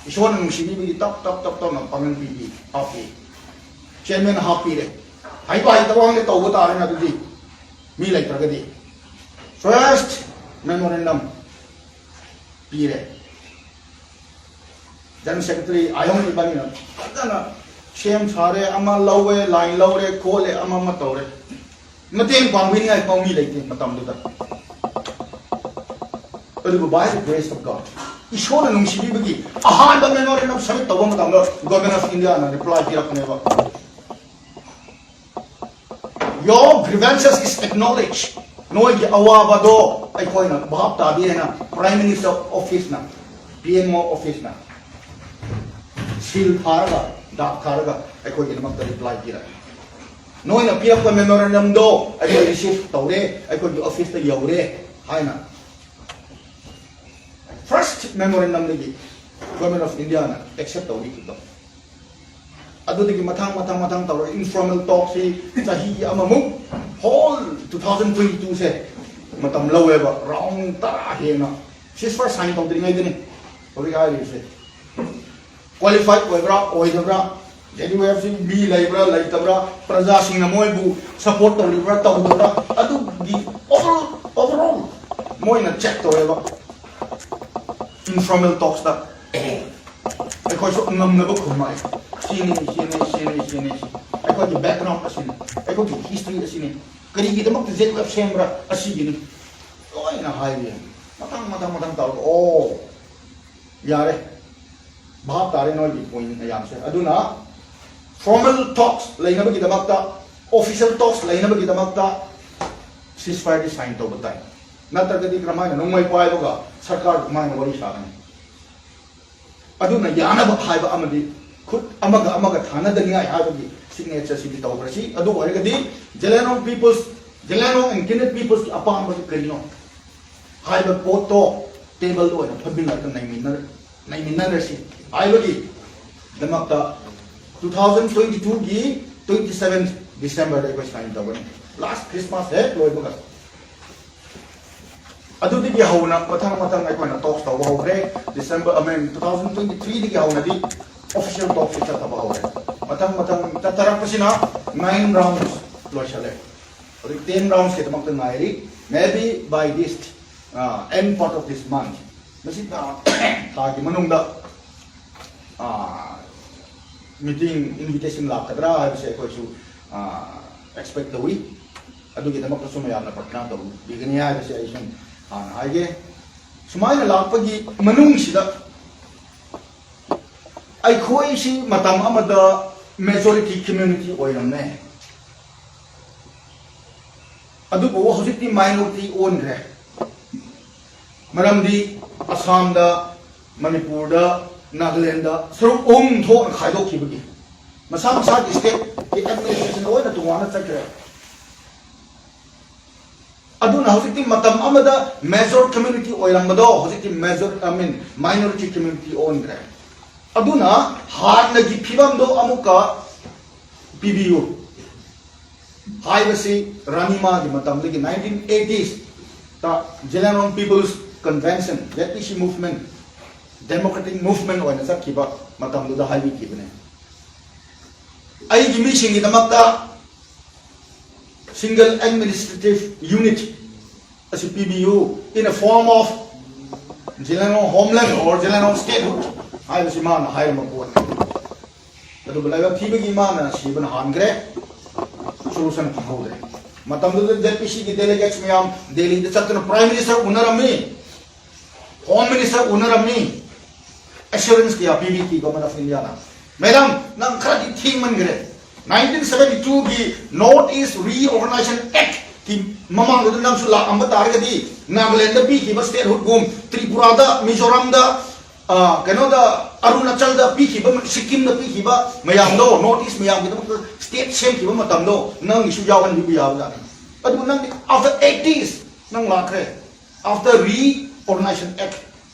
ꯏꯁꯣꯔꯅ ꯅꯨꯡꯁꯤꯕꯤꯕꯒꯤ ꯇꯞ ꯇꯞ ꯇꯞ ꯇꯞꯅ ꯄꯥꯡꯒꯜ ꯄꯤꯕꯤ ꯍꯥꯞꯄꯤ꯫ ꯆꯤꯌꯔꯃꯦꯟ ꯍꯥꯞꯄꯤꯔꯦ꯫ ꯍꯩꯕ ꯍꯩꯇꯕ ꯈꯪꯗꯦ, ꯇꯧꯕ ꯇꯥꯔꯦꯅ ꯑꯗꯨꯗꯤ ꯃꯤ ꯂꯩꯇ꯭ꯔꯒꯗꯤ꯫ ꯐꯥꯔꯁ ꯃꯦꯃꯣꯔꯦꯟꯗꯝ ꯄꯤꯔꯦ꯫ ꯖꯦꯅꯔꯦꯜ ꯁꯦꯀ꯭ꯔꯦꯇꯔꯤ ꯑꯥꯏꯍꯣꯡ ꯏꯕꯥꯅꯤꯅ ꯐꯖꯅ ꯁꯦꯝ ꯁꯥꯔꯦ, ꯑꯃ ꯂꯧꯋꯦ, ꯂꯥꯏꯟ ꯂꯧꯔꯦ, ꯈꯣꯠꯂꯦ, ꯑꯃ ꯑꯃ ꯇꯧꯔꯦ꯫ ꯃꯇꯦꯡ ꯄꯥꯡꯕꯤꯅꯤꯡꯉꯥꯏ ꯐꯥꯎ ꯃꯤ ꯂꯩꯇꯦ ꯃꯇꯝꯗꯨꯗ꯫ ꯑꯗꯨꯕꯨ by the grace of God, ꯏꯁꯣꯔꯅ ꯅꯨꯡꯁꯤꯕꯤꯕꯒꯤ ꯑꯍꯥꯟꯕ ꯃꯦꯃꯣꯔꯦꯟꯗꯝ ꯁꯕꯃꯤꯠ ꯇꯧꯕ ꯃꯇꯝꯗ ꯒꯣꯔꯃꯦꯟ ꯑꯣꯐ ꯏꯟꯗꯤꯌꯥꯅ ꯔꯤꯄ꯭ꯂꯥꯏ ꯄꯤꯔꯛꯄꯅꯦꯕ꯫ Your grievances is acknowledged. ꯅꯣꯏꯒꯤ ꯑꯋꯥꯕꯗꯣ ꯑꯩꯈꯣꯏꯅ ꯚꯥꯞ ꯇꯥꯕꯤ ꯍꯥꯏꯅ prime minister ꯑꯣꯐꯤꯁꯅ, P M O ꯑꯣꯐꯤꯁꯅ ꯁꯤꯜ ꯊꯥꯔꯒ, ꯗꯥꯛ ꯊꯥꯔꯒ ꯑꯩꯈꯣꯏꯒꯤꯗꯃꯛꯇ ꯔꯤꯄ꯭ꯂꯥꯏ ꯄꯤꯔꯛꯑꯦ꯫ ꯅꯣꯏꯅ ꯄꯤꯔꯛꯄ ꯃꯦꯃꯣꯔꯦꯟꯗꯝꯗꯣ ꯑꯩꯈꯣꯏ ꯔꯤꯁꯤꯞ ꯇꯧꯔꯦ, ꯑꯩꯈꯣꯏꯒꯤ ꯑꯣꯐꯤꯁꯇ ꯌꯧꯔꯦ ꯍꯥꯏꯅ ꯐꯥꯔꯁ ꯃꯦꯃꯣꯔꯦꯟꯗꯝꯗꯒꯤ ꯒꯣꯔꯃꯦꯟ ꯑꯣꯐ ꯏꯟꯗꯤꯌꯥꯅ ꯑꯦꯛꯁꯦꯞ ꯇꯧꯕꯤꯈꯤꯕꯗꯣ꯫ ꯑꯗꯨꯗꯒꯤ ꯃꯊꯪ ꯃꯊꯪ ꯃꯊꯪ ꯇꯧꯔꯒ ꯏꯟꯐꯣꯔꯃꯦꯜ ꯇꯣꯛꯁꯤ ꯆꯍꯤ ꯑꯃꯃꯨꯛ, ꯍꯣꯜ ꯇꯨ ꯊꯥꯎꯖꯟ ꯇ꯭ꯋꯦꯟꯇꯤ ꯇꯨꯁꯦ ꯃꯇꯝ ꯂꯧꯋꯦꯕ, ꯔꯥꯎꯟ ꯇꯔꯥ ꯍꯦꯟꯅ ꯁꯤꯁꯐꯥꯌꯔ ꯁꯥꯏꯟ ꯇꯧꯗ꯭ꯔꯤꯉꯩꯗꯅꯤ ꯍꯧꯖꯤꯛ ꯍꯥꯏꯔꯤꯁꯦ꯫ ꯀ꯭ꯋꯥꯂꯤꯐꯥꯏꯠ ꯑꯣꯏꯕ꯭ꯔꯥ ꯑꯣꯏꯗꯕ꯭ꯔꯥ, ꯖꯦ ꯌꯨ ꯑꯦꯐꯁꯤ ꯃꯤ ꯂꯩꯕ꯭ꯔꯥ ꯂꯩꯇꯕ꯭ꯔꯥ, ꯄ꯭ꯔꯖꯥꯁꯤꯡꯅ ꯃꯣꯏꯕꯨ ꯁꯄꯣꯔꯠ ꯇꯧꯔꯤꯕ꯭ꯔꯥ ꯇꯧꯗꯕ꯭ꯔꯥ, ꯑꯗꯨꯒꯤ ꯑꯣꯚꯔ ꯑꯣꯚꯔꯑꯣꯜ ꯃꯣꯏꯅ ꯆꯦꯛ ꯇꯧꯋꯦꯕ꯫ ꯏꯟꯐꯣꯔꯃꯦꯜ ꯇꯣꯛꯁꯇ ꯑꯩꯈꯣꯏꯁꯨ ꯉꯝꯅꯕ ꯈꯨꯝꯃꯛꯑꯦ꯫ ꯁꯤꯅꯤ, ꯁꯤꯅꯤ, ꯁꯤꯅꯤ, ꯁꯤꯅꯤ, ꯁꯤ ꯑꯩꯈꯣꯏꯒꯤ ꯕꯦꯛꯒ꯭ꯔꯥꯎꯟ ꯑꯁꯤꯅꯤ, ꯑꯩꯈꯣꯏꯒꯤ ꯍꯤꯁꯇ꯭ꯔꯤ ꯑꯁꯤꯅꯤ, ꯀꯔꯤꯒꯤꯗꯃꯛꯇ ꯖꯦ ꯌꯨ ꯑꯦꯐ ꯁꯦꯝꯕ꯭ꯔꯥ ꯑꯁꯤꯒꯤꯅꯤ, ꯂꯣꯏꯅ ꯍꯥꯏꯕꯤ꯫ ꯃꯊꯪ ꯃꯊꯪ ꯃꯊꯪ ꯇꯧꯔꯒ, ꯑꯣ, ꯌꯥꯔꯦ, ꯚꯥꯞ ꯇꯥꯔꯦ ꯅꯣꯏꯒꯤ ꯄꯣꯏꯟ ꯃꯌꯥꯝꯁꯦ꯫ ꯑꯗꯨꯅ ꯐꯣꯔꯃꯦꯜ ꯇꯣꯛꯁ ꯂꯩꯅꯕꯒꯤꯗꯃꯛꯇ, ꯑꯣꯐꯤꯁꯤꯌꯦꯜ ꯇꯣꯛꯁ ꯂꯩꯅꯕꯒꯤꯗꯃꯛꯇ ꯁꯤꯁꯐꯥꯌꯔꯗꯤ ꯁꯥꯏꯟ ꯇꯧꯕ ꯇꯥꯏ꯫ ꯅꯠꯇ꯭ꯔꯒꯗꯤ ꯀꯔꯝꯍꯥꯏꯅ ꯅꯣꯡꯃꯩ ꯄꯥꯏꯕꯒ ꯁꯔꯀꯥꯔꯒ ꯀꯃꯥꯏꯅ ꯋꯥꯔꯤ ꯁꯥꯒꯅꯤ? ꯑꯗꯨꯅ ꯌꯥꯅꯕ ꯍꯥꯏꯕ ꯑꯃꯗꯤ ꯈꯨꯠ ꯑꯃꯒ ꯑꯃꯒ ꯊꯥꯅꯗꯅꯤꯡꯉꯥꯏ ꯍꯥꯏꯕꯒꯤ ꯁꯤꯒꯅꯦꯆꯔꯁꯤꯗꯤ ꯇꯧꯈ꯭ꯔꯁꯤ꯫ ꯑꯗꯨ ꯑꯣꯏꯔꯒꯗꯤ ꯖꯦꯂꯦꯅꯣꯡ ꯄꯤꯄꯜꯁ, ꯖꯦꯂꯦꯅꯣꯡ ꯑꯦꯟ ꯀꯤꯅꯦꯠ ꯄꯤꯄꯜꯁꯀꯤ ꯑꯄꯥꯝꯕꯗꯨ ꯀꯔꯤꯅꯣ ꯍꯥꯏꯕ ꯄꯣꯠꯇꯣ ꯇꯦꯕꯜꯗ ꯑꯣꯏꯅ ꯐꯝꯃꯤꯟꯅꯔꯒ ꯅꯩꯃꯤꯟꯅꯔ-, ꯅꯩꯃꯤꯟꯅꯔꯁꯤ ꯍꯥꯏꯕꯒꯤꯗꯃꯛꯇ ꯇꯨ ꯊꯥꯎꯖꯟ ꯇ꯭ꯋꯦꯟꯇꯤ ꯇꯨꯒꯤ ꯇ꯭ꯋꯦꯟꯇꯤ ꯁꯚꯦꯟ ꯗꯤꯁꯦꯝꯕꯔꯗ ꯑꯩꯈꯣꯏ ꯁꯥꯏꯟ ꯇꯧꯒꯅꯤ, ꯂꯥꯁ ꯈ꯭ꯔꯤꯁꯃꯥꯁ ꯍꯦꯛ ꯂꯣꯏꯕꯒ꯫ ꯑꯗꯨꯗꯒꯤ ꯍꯧꯅ ꯃꯊꯪ ꯃꯊꯪ ꯑꯩꯈꯣꯏꯅ ꯇꯣꯛꯁ ꯇꯧꯕ ꯍꯧꯈ꯭ꯔꯦ꯫ December, I mean, two thousand twenty ꯊ꯭ꯔꯤꯗꯒꯤ ꯍꯧꯅꯗꯤ ꯑꯣꯐꯤꯁꯤꯌꯦꯜ ꯇꯣꯛꯁ ꯆꯠꯊꯕ ꯍꯧꯔꯦ꯫ ꯃꯊꯪ ꯃꯊꯪ ꯆꯠꯊꯔꯛꯄꯁꯤꯅ ꯅꯥꯏꯟ ꯔꯥꯎꯟꯁ ꯂꯣꯏꯁꯜꯂꯦ꯫ ꯍꯧꯖꯤꯛ ꯇꯦꯟ ꯔꯥꯎꯟꯁꯀꯤꯗꯃꯛꯇ ꯉꯥꯏꯔꯤ꯫ Maybe by this, uh, end part of this month, ꯃꯁꯤ ꯊꯥ-, ꯊꯥꯒꯤ ꯃꯅꯨꯡꯗ ꯃꯤꯇꯤꯡ ꯏꯟꯚꯤꯇꯦꯁꯟ ꯂꯥꯛꯀꯗ꯭ꯔꯥ ꯍꯥꯏꯕꯁꯦ ꯑꯩꯈꯣꯏꯁꯨ ꯑꯦꯛꯁꯄꯦꯛ ꯇꯧꯏ꯫ ꯑꯗꯨꯒꯤꯗꯃꯛꯇꯁꯨ ꯃꯌꯥꯝꯅ ꯄ꯭ꯔꯊꯅꯥ ꯇꯧꯕꯤꯒꯅꯤ ꯍꯥꯏꯕꯁꯦ ꯑꯩ ꯁꯨꯝ ꯍꯥꯟꯅ ꯍꯥꯏꯒꯦ꯫ ꯁꯨꯃꯥꯏꯅ ꯂꯥꯛꯄꯒꯤ ꯃꯅꯨꯡꯁꯤꯗ ꯑꯩꯈꯣꯏꯁꯤ ꯃꯇꯝ ꯑꯃꯗ ꯃꯦꯖꯣꯔꯤꯇꯤ ꯀꯝꯃ꯭ꯌꯨꯅꯤꯇꯤ ꯑꯣꯏꯔꯝꯃꯦ, ꯑꯗꯨꯕꯨ ꯍꯧꯖꯤꯛꯇꯤ ꯃꯥꯏꯅꯣꯔꯤꯇꯤ ꯑꯣꯟꯈ꯭ꯔꯦ꯫ ꯃꯔꯝꯗꯤ ꯑꯁꯥꯝꯗ, ꯃꯅꯤꯄꯨꯔꯗ, ꯅꯥꯒꯥꯂꯦꯟꯗ ꯁꯔꯨꯛ ꯑꯍꯨꯝ ꯊꯣꯛꯅ ꯈꯥꯏꯗꯣꯛꯈꯤꯕꯒꯤ ꯃꯁꯥ ꯃꯁꯥꯒꯤ ꯁ꯭ꯇꯦꯠꯀꯤ ꯑꯦꯗꯃꯤꯅꯤꯁꯇ꯭ꯔꯦꯁꯟ ꯂꯣꯏꯅ ꯇꯣꯉꯥꯟꯅ ꯆꯠꯈ꯭ꯔꯦ꯫ ꯑꯗꯨꯅ ꯍꯧꯖꯤꯛꯇꯤ ꯃꯇꯝ ꯑꯃꯗ ꯃꯦꯖꯣꯔ ꯀꯝꯃ꯭ꯌꯨꯅꯤꯇꯤ ꯑꯣꯏꯔꯝꯕꯗꯣ ꯍꯧꯖꯤꯛꯇꯤ major, I mean, minority community ꯑꯣꯟꯈ꯭ꯔꯦ꯫ ꯑꯗꯨꯅ ꯍꯥꯟꯅꯒꯤ ꯐꯤꯕꯝꯗꯣ ꯑꯃꯨꯛꯀ ꯄꯤꯕꯤꯌꯨ ꯍꯥꯏꯕꯁꯤ ꯔꯥꯅꯤꯃꯥꯒꯤ ꯃꯇꯝꯗꯒꯤ nineteen eighties ꯇ Zeliangrong People's Convention, Z P C movement, democratic movement ꯑꯣꯏꯅ ꯆꯠꯈꯤꯕ ꯃꯇꯝꯗꯨꯗ ꯍꯥꯏꯕꯤꯈꯤꯕꯅꯦ꯫ ꯑꯩꯒꯤ ꯃꯤꯁꯤꯡꯒꯤꯗꯃꯛꯇ single administrative unit ꯑꯁꯤ ꯄꯤꯕꯤꯌꯨ in a form of Zeliangrong homeland or Zeliangrong statehood ꯍꯥꯏꯕꯁꯤ ꯃꯥꯅ ꯍꯥꯏꯔꯝꯕ ꯄꯣꯠꯅꯤ꯫ ꯑꯗꯨꯕꯨ ꯂꯥꯏꯕꯛ ꯊꯤꯕꯒꯤ ꯃꯥꯅ ꯁꯤꯕꯅ ꯍꯥꯟꯈ꯭ꯔꯦ, ꯁꯣꯂꯨꯁꯟ ꯐꯪꯍꯧꯗ꯭ꯔꯦ꯫ ꯃꯇꯝꯗꯨꯗ Z P C ꯒꯤ delegates ꯃꯌꯥꯝ ꯗꯦꯜꯂꯤꯗ ꯆꯠꯇꯨꯅ Prime Minister ꯎꯅꯔꯝꯃꯤ, Home Minister ꯎꯅꯔꯝꯃꯤ, assurance ꯀꯌꯥ ꯄꯤꯕꯤꯈꯤ Government of India ꯅ꯫ ꯃꯦꯗꯥꯝ, ꯅꯪ ꯈꯔꯗꯤ ꯊꯦꯡꯃꯟꯈ꯭ꯔꯦ꯫ Nineteen seventy two ꯒꯤ North East Reorganization Act ꯀꯤ ꯃꯃꯥꯡꯗꯨꯗ ꯅꯪꯁꯨ ꯂꯥꯛꯑꯝꯕ ꯇꯥꯔꯒꯗꯤ ꯅꯥꯒꯥꯂꯦꯟꯗ ꯄꯤꯈꯤꯕ statehood ꯒꯨꯝ, ꯇ꯭ꯔꯤꯄꯨꯔꯥꯗ, ꯃꯤꯖꯣꯔꯥꯝꯗ, ꯑ, ꯀꯩꯅꯣꯗ, ꯑꯔꯨꯅꯥꯆꯜꯗ ꯄꯤꯈꯤꯕ, ꯁꯤꯛꯀꯤꯝꯗ ꯄꯤꯈꯤꯕ ꯃꯌꯥꯝꯗꯣ, North East ꯃꯌꯥꯝꯒꯤꯗꯃꯛꯇ state ꯁꯦꯝꯈꯤꯕ ꯃꯇꯝꯗꯣ ꯅꯪꯒꯤꯁꯨ ꯌꯥꯎꯍꯟꯕꯤꯕ ꯌꯥꯕꯖꯥꯠꯅꯤ꯫ ꯑꯗꯨꯕꯨ ꯅꯪꯗꯤ after eighties ꯅꯪ ꯂꯥꯛꯈ꯭ꯔꯦ, after Reorganization Act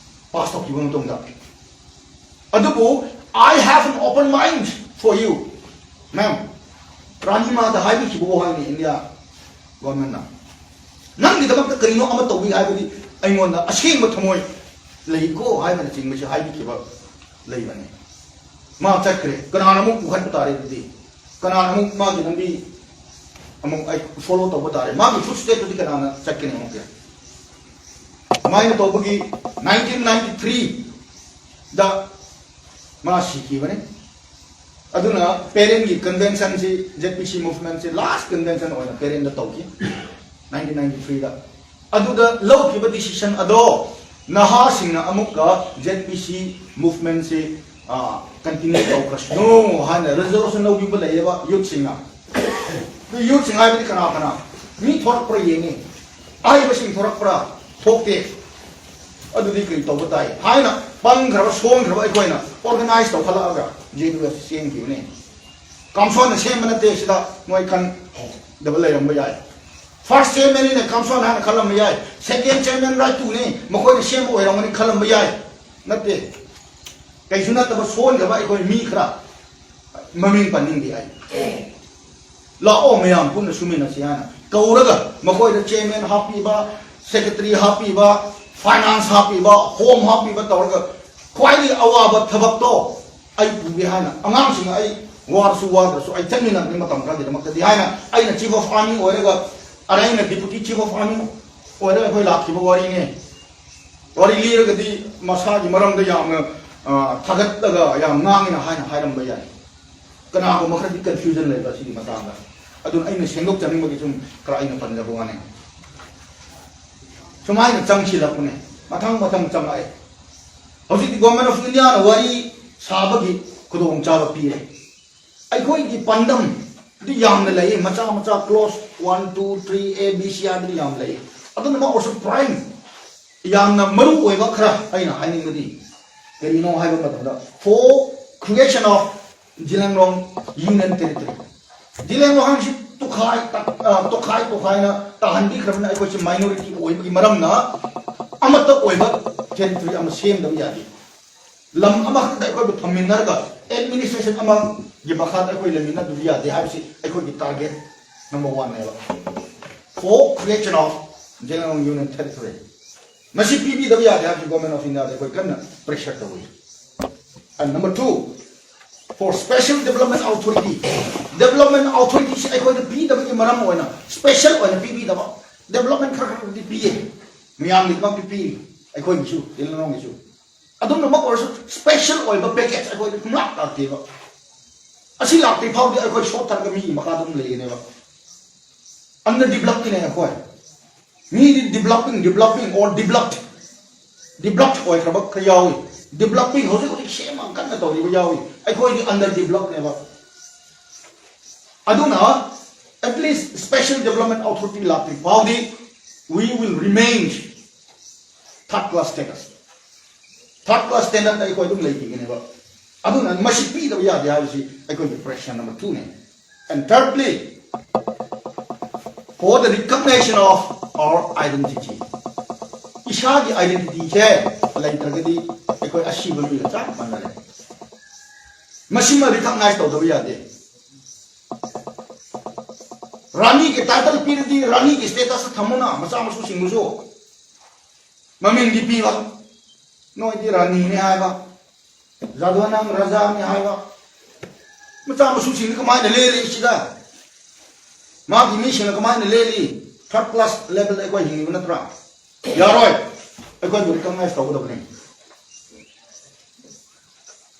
pass ꯇꯧꯈꯤꯕ ꯃꯇꯨꯡꯗ꯫ ꯑꯗꯨꯕꯨ I have an open mind for you, ma'am. ꯔꯥꯅꯤꯃꯥꯗ ꯍꯥꯏꯕꯤꯈꯤꯕ ꯋꯥꯍꯩꯅꯤ India government ꯅ꯫ ꯅꯪꯒꯤꯗꯃꯛꯇ ꯀꯔꯤꯅꯣ ꯑꯃ ꯇꯧꯕꯤ ꯍꯥꯏꯕꯗꯤ ꯑꯩꯉꯣꯟꯗ ꯑꯁꯦꯡꯕ ꯊꯃꯣꯏ ꯂꯩꯀꯣ ꯍꯥꯏꯕꯅꯆꯤꯡꯕꯁꯤ ꯍꯥꯏꯕꯤꯈꯤꯕ ꯂꯩꯕꯅꯤ꯫ ꯃꯥ ꯆꯠꯈ꯭ꯔꯦ, ꯀꯅꯥꯅ ꯑꯃꯨꯛ ꯄꯨꯈꯠꯄ ꯇꯥꯔꯦ ꯑꯗꯨꯗꯤ? ꯀꯅꯥꯅ ꯑꯃꯨꯛ ꯃꯥꯒꯤ ꯂꯝꯕꯤ ꯑꯃꯨꯛ ꯑꯩ follow ꯇꯧꯕ ꯇꯥꯔꯦ? ꯃꯥꯒꯤ footstep ꯇꯨꯗꯤ ꯀꯅꯥꯅ ꯆꯠꯀꯅꯤ ꯑꯃꯨꯛ? ꯑꯗꯨꯃꯥꯏꯅ ꯇꯧꯕꯒꯤ nineteen ninety three ꯗ ꯃꯥ ꯁꯤꯈꯤꯕꯅꯤ꯫ ꯑꯗꯨꯅ ꯄꯦꯔꯦꯟꯒꯤ convention ꯁꯤ, Z P C movement ꯁꯤ last convention ꯑꯣꯏꯅ ꯄꯦꯔꯦꯟꯗ ꯇꯧꯈꯤ nineteen ninety three ꯗ꯫ ꯑꯗꯨꯗ ꯂꯧꯈꯤꯕ decision ꯑꯗꯣ ꯅꯍꯥꯁꯤꯡꯅ ꯑꯃꯨꯛꯀ Z P C movement ꯁꯤ, ꯑ, continue ꯇꯧꯈ꯭ꯔꯁꯅꯨ ꯍꯥꯏꯅ resolution ꯂꯧꯕꯤꯕ ꯂꯩꯌꯦꯕ youth ꯁꯤꯡꯅ꯫ ꯑꯗꯨ youth ꯁꯤꯡ ꯍꯥꯏꯕꯗꯤ ꯀꯅꯥ ꯀꯅꯥ? ꯃꯤ ꯊꯣꯔꯛꯄ꯭ꯔꯥ ꯌꯦꯡꯉꯤ, ꯑꯍꯩꯕꯁꯤꯡ ꯊꯣꯔꯛꯄ꯭ꯔꯥ? ꯊꯣꯛꯇꯦ꯫ ꯑꯗꯨꯗꯤ ꯀꯔꯤ ꯇꯧꯕ ꯇꯥꯏ ꯍꯥꯏꯅ ꯄꯪꯈ꯭ꯔꯕ, ꯁꯣꯟꯈ꯭ꯔꯕ ꯑꯩꯈꯣꯏꯅ organize ꯇꯧꯈꯠꯂꯛꯑꯒ JWF ꯁꯦꯝꯈꯤꯕꯅꯤ꯫ ꯀꯝꯁꯣꯟꯅ ꯁꯦꯝꯕ ꯅꯠꯇꯦ꯫ ꯁꯤꯗ ꯅꯣꯏ ꯈꯪꯗꯕ ꯂꯩꯔꯝꯕ ꯌꯥꯏ꯫ First chairman ꯅꯤꯅ ꯀꯝꯁꯣꯟ ꯍꯥꯏꯅ ꯈꯜꯂꯝꯕ ꯌꯥꯏ꯫ Second chairman ꯔꯥꯏꯇꯨꯅꯤ, ꯃꯈꯣꯏꯅ ꯁꯦꯝꯕ ꯑꯣꯏꯔꯝꯒꯅꯤ ꯈꯜꯂꯝꯕ ꯌꯥꯏ꯫ ꯅꯠꯇꯦ꯫ ꯀꯩꯁꯨ ꯅꯠꯇꯕ ꯁꯣꯟꯈ꯭ꯔꯕ ꯑꯩꯈꯣꯏ ꯃꯤ ꯈꯔ, ꯃꯃꯤꯡ ꯄꯟꯅꯤꯡꯗꯦ ꯑꯩ꯫ "ꯂꯥꯛꯑꯣ, ꯃꯌꯥꯝ ꯄꯨꯟꯅ ꯁꯨꯃꯤꯟꯅꯁꯤ" ꯍꯥꯏꯅ ꯀꯧꯔꯒ, ꯃꯈꯣꯏꯗ chairman ꯍꯥꯞꯄꯤꯕ, secretary ꯍꯥꯞꯄꯤꯕ, finance ꯍꯥꯞꯄꯤꯕ, home ꯍꯥꯞꯄꯤꯕ ꯇꯧꯔꯒ, ꯈ꯭ꯋꯥꯏꯗꯒꯤ ꯑꯋꯥꯕ ꯊꯕꯛꯇꯣ ꯑꯩ ꯄꯨꯒꯦ ꯍꯥꯏꯅ, ꯑꯉꯥꯡꯁꯤꯡ ꯑꯩ ꯋꯥꯔꯁꯨ ꯋꯥꯗ꯭ꯔꯁꯨ ꯑꯩ ꯆꯠꯃꯤꯟꯅꯒꯅꯤ ꯃꯇꯝ ꯈꯔꯒꯤꯗꯃꯛꯇꯗꯤ ꯍꯥꯏꯅ, ꯑꯩꯅ chief of army ꯑꯣꯏꯔꯒ, ꯑꯗ ꯑꯩꯅ deputy chief of army ꯑꯣꯏꯔꯒ ꯑꯩꯈꯣꯏ ꯂꯥꯛꯈꯤꯕ ꯋꯥꯔꯤꯅꯦ꯫ ꯋꯥꯔꯤ ꯂꯤꯔꯒꯗꯤ ꯃꯁꯥꯒꯤ ꯃꯔꯝꯗ ꯌꯥꯝꯅ, ꯑ, ꯊꯥꯒꯠꯂꯒ ꯌꯥꯝ ꯉꯥꯡꯉꯤꯅ ꯍꯥꯏꯅ ꯍꯥꯏꯔꯝꯕ ꯌꯥꯏ꯫ ꯀꯅꯥꯒꯨꯝꯕ ꯈꯔꯗꯤ confusion ꯂꯩꯕ ꯑꯁꯤꯒꯤ ꯃꯇꯥꯡꯗ꯫ ꯑꯗꯨꯅ ꯑꯩꯅ ꯁꯦꯡꯗꯣꯛꯆꯅꯤꯡꯕꯒꯤ ꯁꯨꯝ ꯈꯔ ꯑꯩꯅ ꯄꯟꯖꯕ ꯋꯥꯅꯤ꯫ ꯁꯨꯃꯥꯏꯅ ꯆꯪꯁꯤꯜꯂꯛꯄꯅꯦ, ꯃꯊꯪ ꯃꯊꯪ ꯆꯪꯂꯛꯑꯦ꯫ ꯍꯧꯖꯤꯛꯇꯤ Government of Indiaꯅ ꯋꯥꯔꯤ ꯁꯥꯕꯒꯤ ꯈꯨꯗꯣꯡꯆꯥꯕ ꯄꯤꯔꯦ꯫ ꯑꯩꯈꯣꯏꯒꯤ ꯄꯥꯟꯗꯝꯗꯤ ꯌꯥꯝꯅ ꯂꯩꯌꯦ, ꯃꯆꯥ ꯃꯆꯥ clause one, two, three, A, B, C ꯍꯥꯏꯕꯗꯤ ꯌꯥꯝ ꯂꯩꯌꯦ꯫ ꯑꯗꯨꯅ ꯑꯣꯏꯔꯁꯨ prime, ꯌꯥꯝꯅ ꯃꯔꯨ ꯑꯣꯏꯕ ꯈꯔ ꯑꯩꯅ ꯍꯥꯏꯅꯤꯡꯕꯗꯤ ꯀꯔꯤꯅꯣ ꯍꯥꯏꯕ ꯃꯇꯝꯗ, for creation of Zeliangrong Union Territory꯫ ꯖꯤꯂꯦꯡꯔꯣꯡ ꯍꯥꯏꯕꯁꯤ ꯇꯨꯈꯥꯏ ꯇ-, ꯑ, ꯇꯣꯈꯥꯏ ꯇꯣꯈꯥꯏꯅ ꯇꯥꯍꯟꯕꯤꯈ꯭ꯔꯕꯅꯤꯅ ꯑꯩꯈꯣꯏꯁꯤ minority ꯑꯣꯏꯕꯒꯤ ꯃꯔꯝꯅ ꯑꯃꯠꯇ ꯑꯣꯏꯕ territory ꯑꯃ ꯁꯦꯝꯗꯕ ꯌꯥꯗꯦ꯫ ꯂꯝ ꯑꯃꯈꯛꯇ ꯑꯩꯈꯣꯏꯕꯨ ꯊꯝꯃꯤꯟꯅꯔꯒ administration ꯑꯃꯒꯤ ꯃꯈꯥꯗ ꯑꯩꯈꯣꯏ ꯂꯩꯃꯤꯟꯅꯗꯕ ꯌꯥꯗꯦ ꯍꯥꯏꯕꯁꯤ ꯑꯩꯈꯣꯏꯒꯤ target number one ꯅꯦꯕ꯫ For creation of Zeliangrong Union Territory꯫ ꯃꯁꯤ ꯄꯤꯕꯤꯗꯕ ꯌꯥꯗꯦ ꯍꯥꯏꯕꯁꯤ Government of Indiaꯗ ꯑꯩꯈꯣꯏ ꯀꯟꯅ pressure ꯇꯧꯔꯤ꯫ And number two, for special development authority, development authorityꯁꯤ ꯑꯩꯈꯣꯏꯗ ꯄꯤꯗꯕꯒꯤ ꯃꯔꯝ ꯑꯣꯏꯅ special ꯑꯣꯏꯅ ꯄꯤꯕꯤꯗꯕ꯫ Development ꯈꯔ ꯈꯔꯗꯤ ꯄꯤꯌꯦ, ꯃꯌꯥꯝꯒꯤꯗꯃꯛꯇꯤ ꯄꯤꯔꯤ, ꯑꯩꯈꯣꯏꯒꯤꯁꯨ, ꯖꯤꯂꯦꯡꯔꯣꯡꯒꯤꯁꯨ꯫ ꯑꯗꯨꯝꯅꯃꯛ ꯑꯣꯏꯔꯁꯨ special ꯑꯣꯏꯕ package ꯑꯩꯈꯣꯏꯗ ꯁꯨꯡꯂꯥꯛ ꯂꯥꯛꯇꯦꯕ꯫ ꯑꯁꯤ ꯂꯥꯛꯇ꯭ꯔꯤ ꯐꯥꯎꯗꯤ ꯑꯩꯈꯣꯏ ꯁꯣꯠꯊꯔꯒ ꯃꯤꯒꯤ ꯃꯈꯥꯗ ꯑꯗꯨꯝ ꯂꯩꯒꯅꯦꯕ꯫ Underdevelopedꯅꯦ ꯑꯩꯈꯣꯏ꯫ ꯃꯤꯗꯤ developing, developing or developed, developed ꯑꯣꯏꯈ꯭ꯔꯕ ꯈꯔ ꯌꯥꯎꯏ꯫ Developing ꯍꯧꯖꯤꯛ ꯍꯧꯖꯤꯛ ꯁꯦꯝꯕ ꯀꯟꯅ ꯇꯧꯔꯤꯕ ꯌꯥꯎꯏ꯫ ꯑꯩꯈꯣꯏꯗꯤ underdevelopedꯅꯦꯕ꯫ ꯑꯗꯨꯅ at least special development authority ꯂꯥꯛꯇ꯭ꯔꯤ ꯐꯥꯎꯗꯤ we will remain third class status꯫ Third class standard ꯑꯩꯈꯣꯏ ꯑꯗꯨꯝ ꯂꯩꯈꯤꯒꯅꯦꯕ꯫ ꯑꯗꯨꯅ ꯃꯁꯤ ꯄꯤꯗꯕ ꯌꯥꯗꯦ ꯍꯥꯏꯕꯁꯤ ꯑꯩꯈꯣꯏꯒꯤ ꯄ꯭ꯔꯦꯁꯔ ꯅꯝꯕꯔ ꯇꯨꯅꯦ꯫ And thirdly, for the recognition of our identity, ꯏꯁꯥꯒꯤ identity ꯁꯦ ꯂꯩꯇ꯭ꯔꯒꯗꯤ ꯑꯩꯈꯣꯏ ꯑꯁꯤꯕ ꯃꯤꯒ ꯆꯞ ꯃꯥꯟꯅꯔꯦ꯫ ꯃꯁꯤꯃ recognize ꯇꯧꯗꯕ ꯌꯥꯗꯦ꯫ ꯔꯥꯅꯤꯒꯤ title ꯄꯤꯔꯗꯤ ꯔꯥꯅꯤꯒꯤ status ꯊꯝꯃꯨꯅ ꯃꯆꯥ ꯃꯁꯨꯁꯤꯡꯕꯨꯁꯨ꯫ ꯃꯃꯤꯡꯗꯤ ꯄꯤꯕ, ꯅꯣꯏꯗꯤ ꯔꯥꯅꯤꯅꯦ ꯍꯥꯏꯕ, ꯖꯥꯗꯣꯅꯪ ꯔꯥꯖꯥꯅꯦ ꯍꯥꯏꯕ꯫ ꯃꯆꯥ ꯃꯁꯨꯁꯤꯡꯗꯤ ꯀꯃꯥꯏꯅ ꯂꯦꯜꯂꯤ ꯁꯤꯗ? ꯃꯥꯒꯤ ꯃꯤꯁꯤꯡꯅ ꯀꯃꯥꯏꯅ ꯂꯦꯜꯂꯤ? Third class level ꯑꯩꯈꯣꯏ ꯍꯤꯡꯉꯤꯕ ꯅꯠꯇ꯭ꯔꯥ? ꯌꯥꯔꯣꯏ꯫ ꯑꯩꯈꯣꯏꯕꯨ recognize ꯇꯧꯒꯗꯕꯅꯤ꯫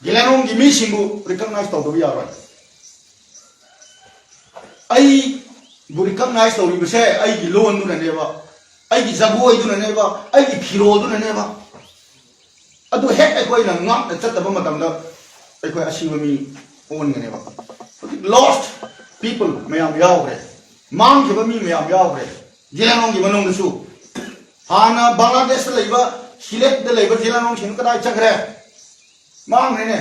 ꯖꯤꯂꯥꯂꯣꯡꯒꯤ ꯃꯤꯁꯤꯡꯕꯨ recognize ꯇꯧꯗꯕ ꯌꯥꯔꯣꯏ꯫ ꯑꯩꯕꯨ recognize ꯇꯧꯔꯤꯕꯁꯦ ꯑꯩꯒꯤ ꯂꯣꯟꯗꯨꯅꯅꯦꯕ, ꯑꯩꯒꯤ ꯖꯒꯣꯏꯗꯨꯅꯅꯦꯕ, ꯑꯩꯒꯤ ꯐꯤꯔꯣꯜꯗꯨꯅꯅꯦꯕ꯫ ꯑꯗꯨ ꯍꯦꯛ ꯑꯩꯈꯣꯏꯅ ꯉꯥꯛꯅ ꯆꯠꯇꯕ ꯃꯇꯝꯗ ꯑꯩꯈꯣꯏ ꯑꯁꯤꯕ ꯃꯤ ꯑꯣꯟꯒꯅꯦꯕ꯫ ꯍꯧꯖꯤꯛ lost people ꯃꯌꯥꯝ ꯌꯥꯎꯈ꯭ꯔꯦ, ꯃꯥꯡꯈꯤꯕ ꯃꯤ ꯃꯌꯥꯝ ꯌꯥꯎꯈ꯭ꯔꯦ ꯖꯤꯂꯥꯂꯣꯡꯒꯤ ꯃꯅꯨꯡꯗꯁꯨ꯫ ꯍꯥꯟꯅ ꯕꯪꯒ꯭ꯂꯥꯗꯦꯁꯇ ꯂꯩꯕ, ꯁꯤꯂꯦꯠꯇ ꯂꯩꯕ ꯖꯤꯂꯥꯂꯣꯡꯁꯤꯡ ꯀꯗꯥꯏ ꯆꯠꯈ꯭ꯔꯦ? ꯃꯥꯡꯈ꯭ꯔꯦꯅꯦ꯫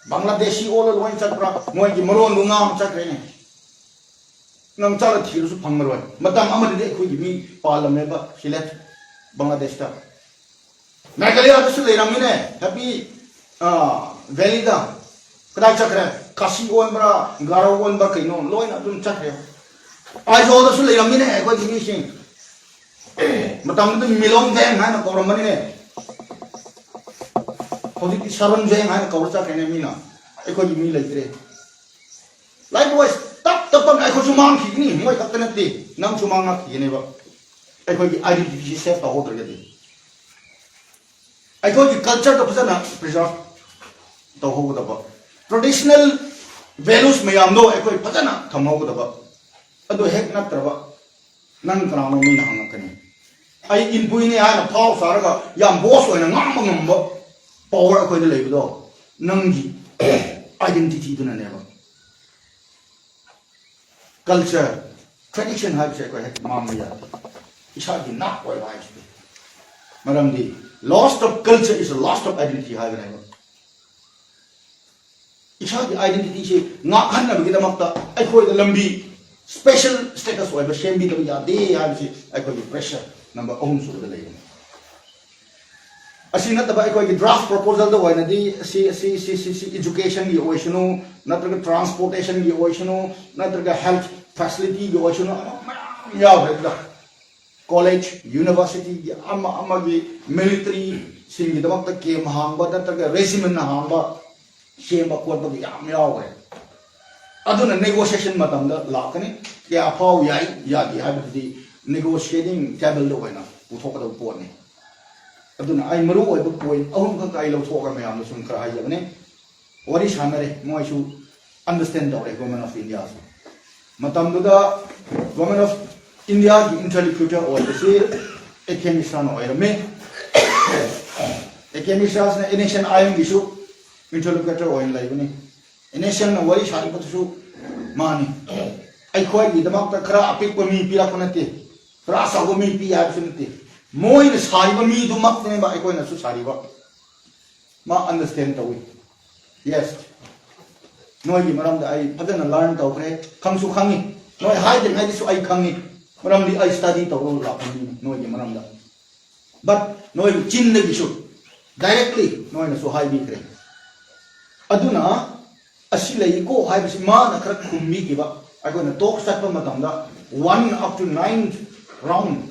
ꯕꯪꯒ꯭ꯂꯥꯗꯦꯁꯤ ꯑꯣꯜꯂ ꯂꯣꯏ ꯆꯠꯄ꯭ꯔꯥ? ꯃꯣꯏꯒꯤ ꯃꯔꯣꯟꯗꯨ ꯉꯥꯡ ꯆꯠꯈ꯭ꯔꯦꯅꯦ꯫ ꯅꯪ ꯆꯠꯂ ꯊꯤꯔꯁꯨ ꯐꯪꯉꯔꯣꯏ꯫ ꯃꯇꯝ ꯑꯃꯗꯗꯤ ꯑꯩꯈꯣꯏꯒꯤ ꯃꯤ ꯄꯥꯜꯂꯝꯃꯦꯕ ꯁꯤꯂꯦꯠ, ꯕꯪꯒ꯭ꯂꯥꯗꯦꯁꯇ꯫ ꯃꯦꯘꯥꯂꯌꯥꯗꯁꯨ ꯂꯩꯔꯝꯃꯤꯅꯦ, ꯍꯦꯄꯤ, ꯑꯥ, ꯚꯦꯂꯤꯗ꯫ ꯀꯗꯥꯏ ꯆꯠꯈ꯭ꯔꯦ? ꯈꯥꯁꯤ ꯑꯣꯟꯕ꯭ꯔꯥ, ꯒꯥꯔꯣ ꯑꯣꯟꯕ꯭ꯔꯥ ꯀꯩꯅꯣ, ꯂꯣꯏꯅ ꯑꯗꯨꯝ ꯆꯠꯈ꯭ꯔꯦ꯫ ꯑꯥꯏꯖꯣꯜꯗꯁꯨ ꯂꯩꯔꯝꯃꯤꯅꯦ ꯑꯩꯈꯣꯏꯒꯤ ꯃꯤꯁꯤꯡ꯫ ꯃꯇꯝꯗꯨꯗ ꯃꯤꯂꯣꯡ ꯖꯦꯡ ꯍꯥꯏꯅ ꯀꯧꯔꯝꯕꯅꯤꯅꯦ꯫ ꯍꯧꯖꯤꯛꯇꯤ ꯁꯔꯣꯟ ꯖꯦꯡ ꯍꯥꯏꯅ ꯀꯧꯔ ꯆꯠꯈ꯭ꯔꯦꯅꯦ ꯃꯤꯅ꯫ ꯑꯩꯈꯣꯏꯒꯤ ꯃꯤ ꯂꯩꯇ꯭ꯔꯦ꯫ Likewise, ꯇꯞ ꯇꯞꯅ ꯑꯩꯈꯣꯏꯁꯨ ꯃꯥꯡꯈꯤꯒꯅꯤ, ꯃꯣꯏ ꯈꯛꯇ ꯅꯠꯇꯦ, ꯅꯪꯁꯨ ꯃꯥꯡꯉꯛꯈꯤꯒꯅꯦꯕ꯫ ꯑꯩꯈꯣꯏꯒꯤ identity ꯁꯦ save ꯇꯧꯍꯧꯗ꯭ꯔꯒꯗꯤ꯫ ꯑꯩꯈꯣꯏꯒꯤ culture ꯗꯣ ꯐꯖꯅ preserve ꯇꯧꯍꯧꯒꯗꯕ, traditional values ꯃꯌꯥꯝꯗꯣ ꯑꯩꯈꯣꯏ ꯐꯖꯅ ꯊꯝꯍꯧꯒꯗꯕ꯫ ꯑꯗꯨ ꯍꯦꯛ ꯅꯠꯇ꯭ꯔꯕ, ꯅꯪ ꯀꯅꯥꯅꯣ ꯃꯤꯅ ꯍꯪꯉꯛꯀꯅꯤ꯫ ꯑꯩ ꯏꯟꯄꯨꯏꯅꯦ ꯍꯥꯏꯅ ꯐꯥꯎ ꯁꯥꯔꯒ ꯌꯥꯝ boss ꯑꯣꯏꯅ ꯉꯥꯡꯕ ꯉꯝꯕ power ꯑꯩꯈꯣꯏꯗ ꯂꯩꯕꯗꯣ ꯅꯪꯒꯤ identity ꯗꯨꯅꯅꯦꯕ꯫ Culture, tradition ꯍꯥꯏꯕꯁꯦ ꯑꯩꯈꯣꯏ ꯍꯦꯛ ꯃꯥꯡꯕ ꯌꯥꯗꯦ꯫ ꯏꯁꯥꯒꯤ ꯅꯥꯠ ꯑꯣꯏꯕ ꯍꯥꯏꯁꯤꯗꯤ꯫ ꯃꯔꯝꯗꯤ Loss of culture is a loss of identity ꯍꯥꯏꯕꯅꯦꯕ꯫ ꯏꯁꯥꯒꯤ identityꯁꯤ ꯉꯥꯛꯍꯟꯅꯕꯒꯤꯗꯃꯛꯇ ꯑꯩꯈꯣꯏꯗ ꯂꯝꯕꯤ, special status ꯑꯣꯏꯕ ꯁꯦꯝꯕꯤꯗꯕ ꯌꯥꯗꯦ ꯍꯥꯏꯕꯁꯤ ꯑꯩꯈꯣꯏꯒꯤ pressure number ꯑꯍꯨꯝ ꯁꯨꯕꯗ ꯂꯩꯕꯅꯤ꯫ ꯑꯁꯤ ꯅꯠꯇꯕ ꯑꯩꯈꯣꯏꯒꯤ draft proposalꯗ ꯑꯣꯏꯅꯗꯤ ꯁꯤ, ꯁꯤ, ꯁꯤ, ꯁꯤ, ꯁꯤ educationꯒꯤ ꯑꯣꯏꯁꯅꯨ, ꯅꯠꯇ꯭ꯔꯒ transportationꯒꯤ ꯑꯣꯏꯁꯅꯨ, ꯅꯠꯇ꯭ꯔꯒ health facilityꯒꯤ ꯑꯣꯏꯁꯅꯨ, ꯑꯃ ꯃꯌꯥꯝ ꯌꯥꯎꯈ꯭ꯔꯦ ꯑꯗꯨꯗ꯫ College, universityꯒꯤ ꯑꯃ ꯑꯃꯒꯤ militaryꯁꯤꯡꯒꯤꯗꯃꯛꯇ camp ꯍꯥꯡꯕ ꯅꯠꯇ꯭ꯔꯒ regiment ꯍꯥꯡꯕ, ꯁꯦꯝꯕ ꯈꯣꯠꯄꯒꯤ ꯌꯥꯝ ꯌꯥꯎꯈ꯭ꯔꯦ꯫ ꯑꯗꯨꯅ negotiation ꯃꯇꯝꯗ ꯂꯥꯛꯀꯅꯤ, ꯀꯌꯥ ꯐꯥꯎ ꯌꯥꯏ ꯌꯥꯗꯦ ꯍꯥꯏꯕꯗꯨꯗꯤ negotiating tableꯗ ꯑꯣꯏꯅ ꯄꯨꯊꯣꯛꯀꯗꯕ ꯄꯣꯠꯅꯤ꯫ ꯑꯗꯨꯅ ꯑꯩ ꯃꯔꯨ ꯑꯣꯏꯕ point ꯑꯍꯨꯝ ꯈꯛꯇ ꯑꯩ ꯂꯧꯊꯣꯛꯑꯒ ꯃꯌꯥꯝꯗ ꯁꯨꯝ ꯈꯔ ꯍꯥꯏꯖꯕꯅꯤ꯫ ꯋꯥꯔꯤ ꯁꯥꯟꯅꯔꯦ, ꯃꯣꯏꯁꯨ understand ꯇꯧꯔꯦ Government of Indiaꯁꯨ꯫ ꯃꯇꯝꯗꯨꯗ Government of Indiaꯒꯤ interlocutor ꯑꯣꯏꯕꯁꯤ A K ꯃꯤꯁ꯭ꯔꯥꯅ ꯑꯣꯏꯔꯝꯃꯤ꯫ ꯑꯦ ꯀꯦ ꯃꯤꯁ꯭ꯔꯥꯁꯤꯅ NSCN-IMꯒꯤꯁꯨ interlocutor ꯑꯣꯏꯅ ꯂꯩꯕꯅꯤ꯫ NSCNꯅ ꯋꯥꯔꯤ ꯁꯥꯔꯤꯕꯗꯨꯁꯨ ꯃꯥꯅꯤ꯫ ꯑꯩꯈꯣꯏꯒꯤꯗꯃꯛꯇ ꯈꯔ ꯑꯄꯤꯛꯄ ꯃꯤ ꯄꯤꯔꯛꯄ ꯅꯠꯇꯦ, ꯈꯔ ꯑꯆꯧꯕ ꯃꯤ ꯄꯤ ꯍꯥꯏꯕꯁꯨ ꯅꯠꯇꯦ꯫ ꯃꯣꯏꯅ ꯁꯥꯔꯤꯕ ꯃꯤꯗꯨꯃꯛꯇꯅꯦꯕ ꯑꯩꯈꯣꯏꯅꯁꯨ ꯁꯥꯔꯤꯕ꯫ ꯃꯥ understand ꯇꯧꯏ꯫ Yes, ꯅꯣꯏꯒꯤ ꯃꯔꯝꯗ ꯑꯩ ꯐꯖꯅ learn ꯇꯧꯈ꯭ꯔꯦ, ꯈꯪꯁꯨ ꯈꯪꯉꯤ꯫ ꯅꯣꯏ ꯍꯥꯏꯗ꯭ꯔꯤꯉꯩꯗꯁꯨ ꯑꯩ ꯈꯪꯉꯤ, ꯃꯔꯝꯗꯤ ꯑꯩ study ꯇꯧꯔꯒ ꯂꯥꯛꯄ ꯃꯤꯅꯤ ꯅꯣꯏꯒꯤ ꯃꯔꯝꯗ꯫ But ꯅꯣꯏꯒꯤ ꯆꯤꯟꯗꯒꯤꯁꯨ directly ꯅꯣꯏꯅꯁꯨ ꯍꯥꯏꯕꯤꯈ꯭ꯔꯦ꯫ ꯑꯗꯨꯅ ꯑꯁꯤ ꯂꯩꯀꯣ ꯍꯥꯏꯕꯁꯤ ꯃꯥꯅ ꯈꯔ ꯈꯨꯝꯕꯤꯈꯤꯕ꯫ ꯑꯩꯈꯣꯏꯅ talk ꯆꯠꯄ ꯃꯇꯝꯗ one up to nine round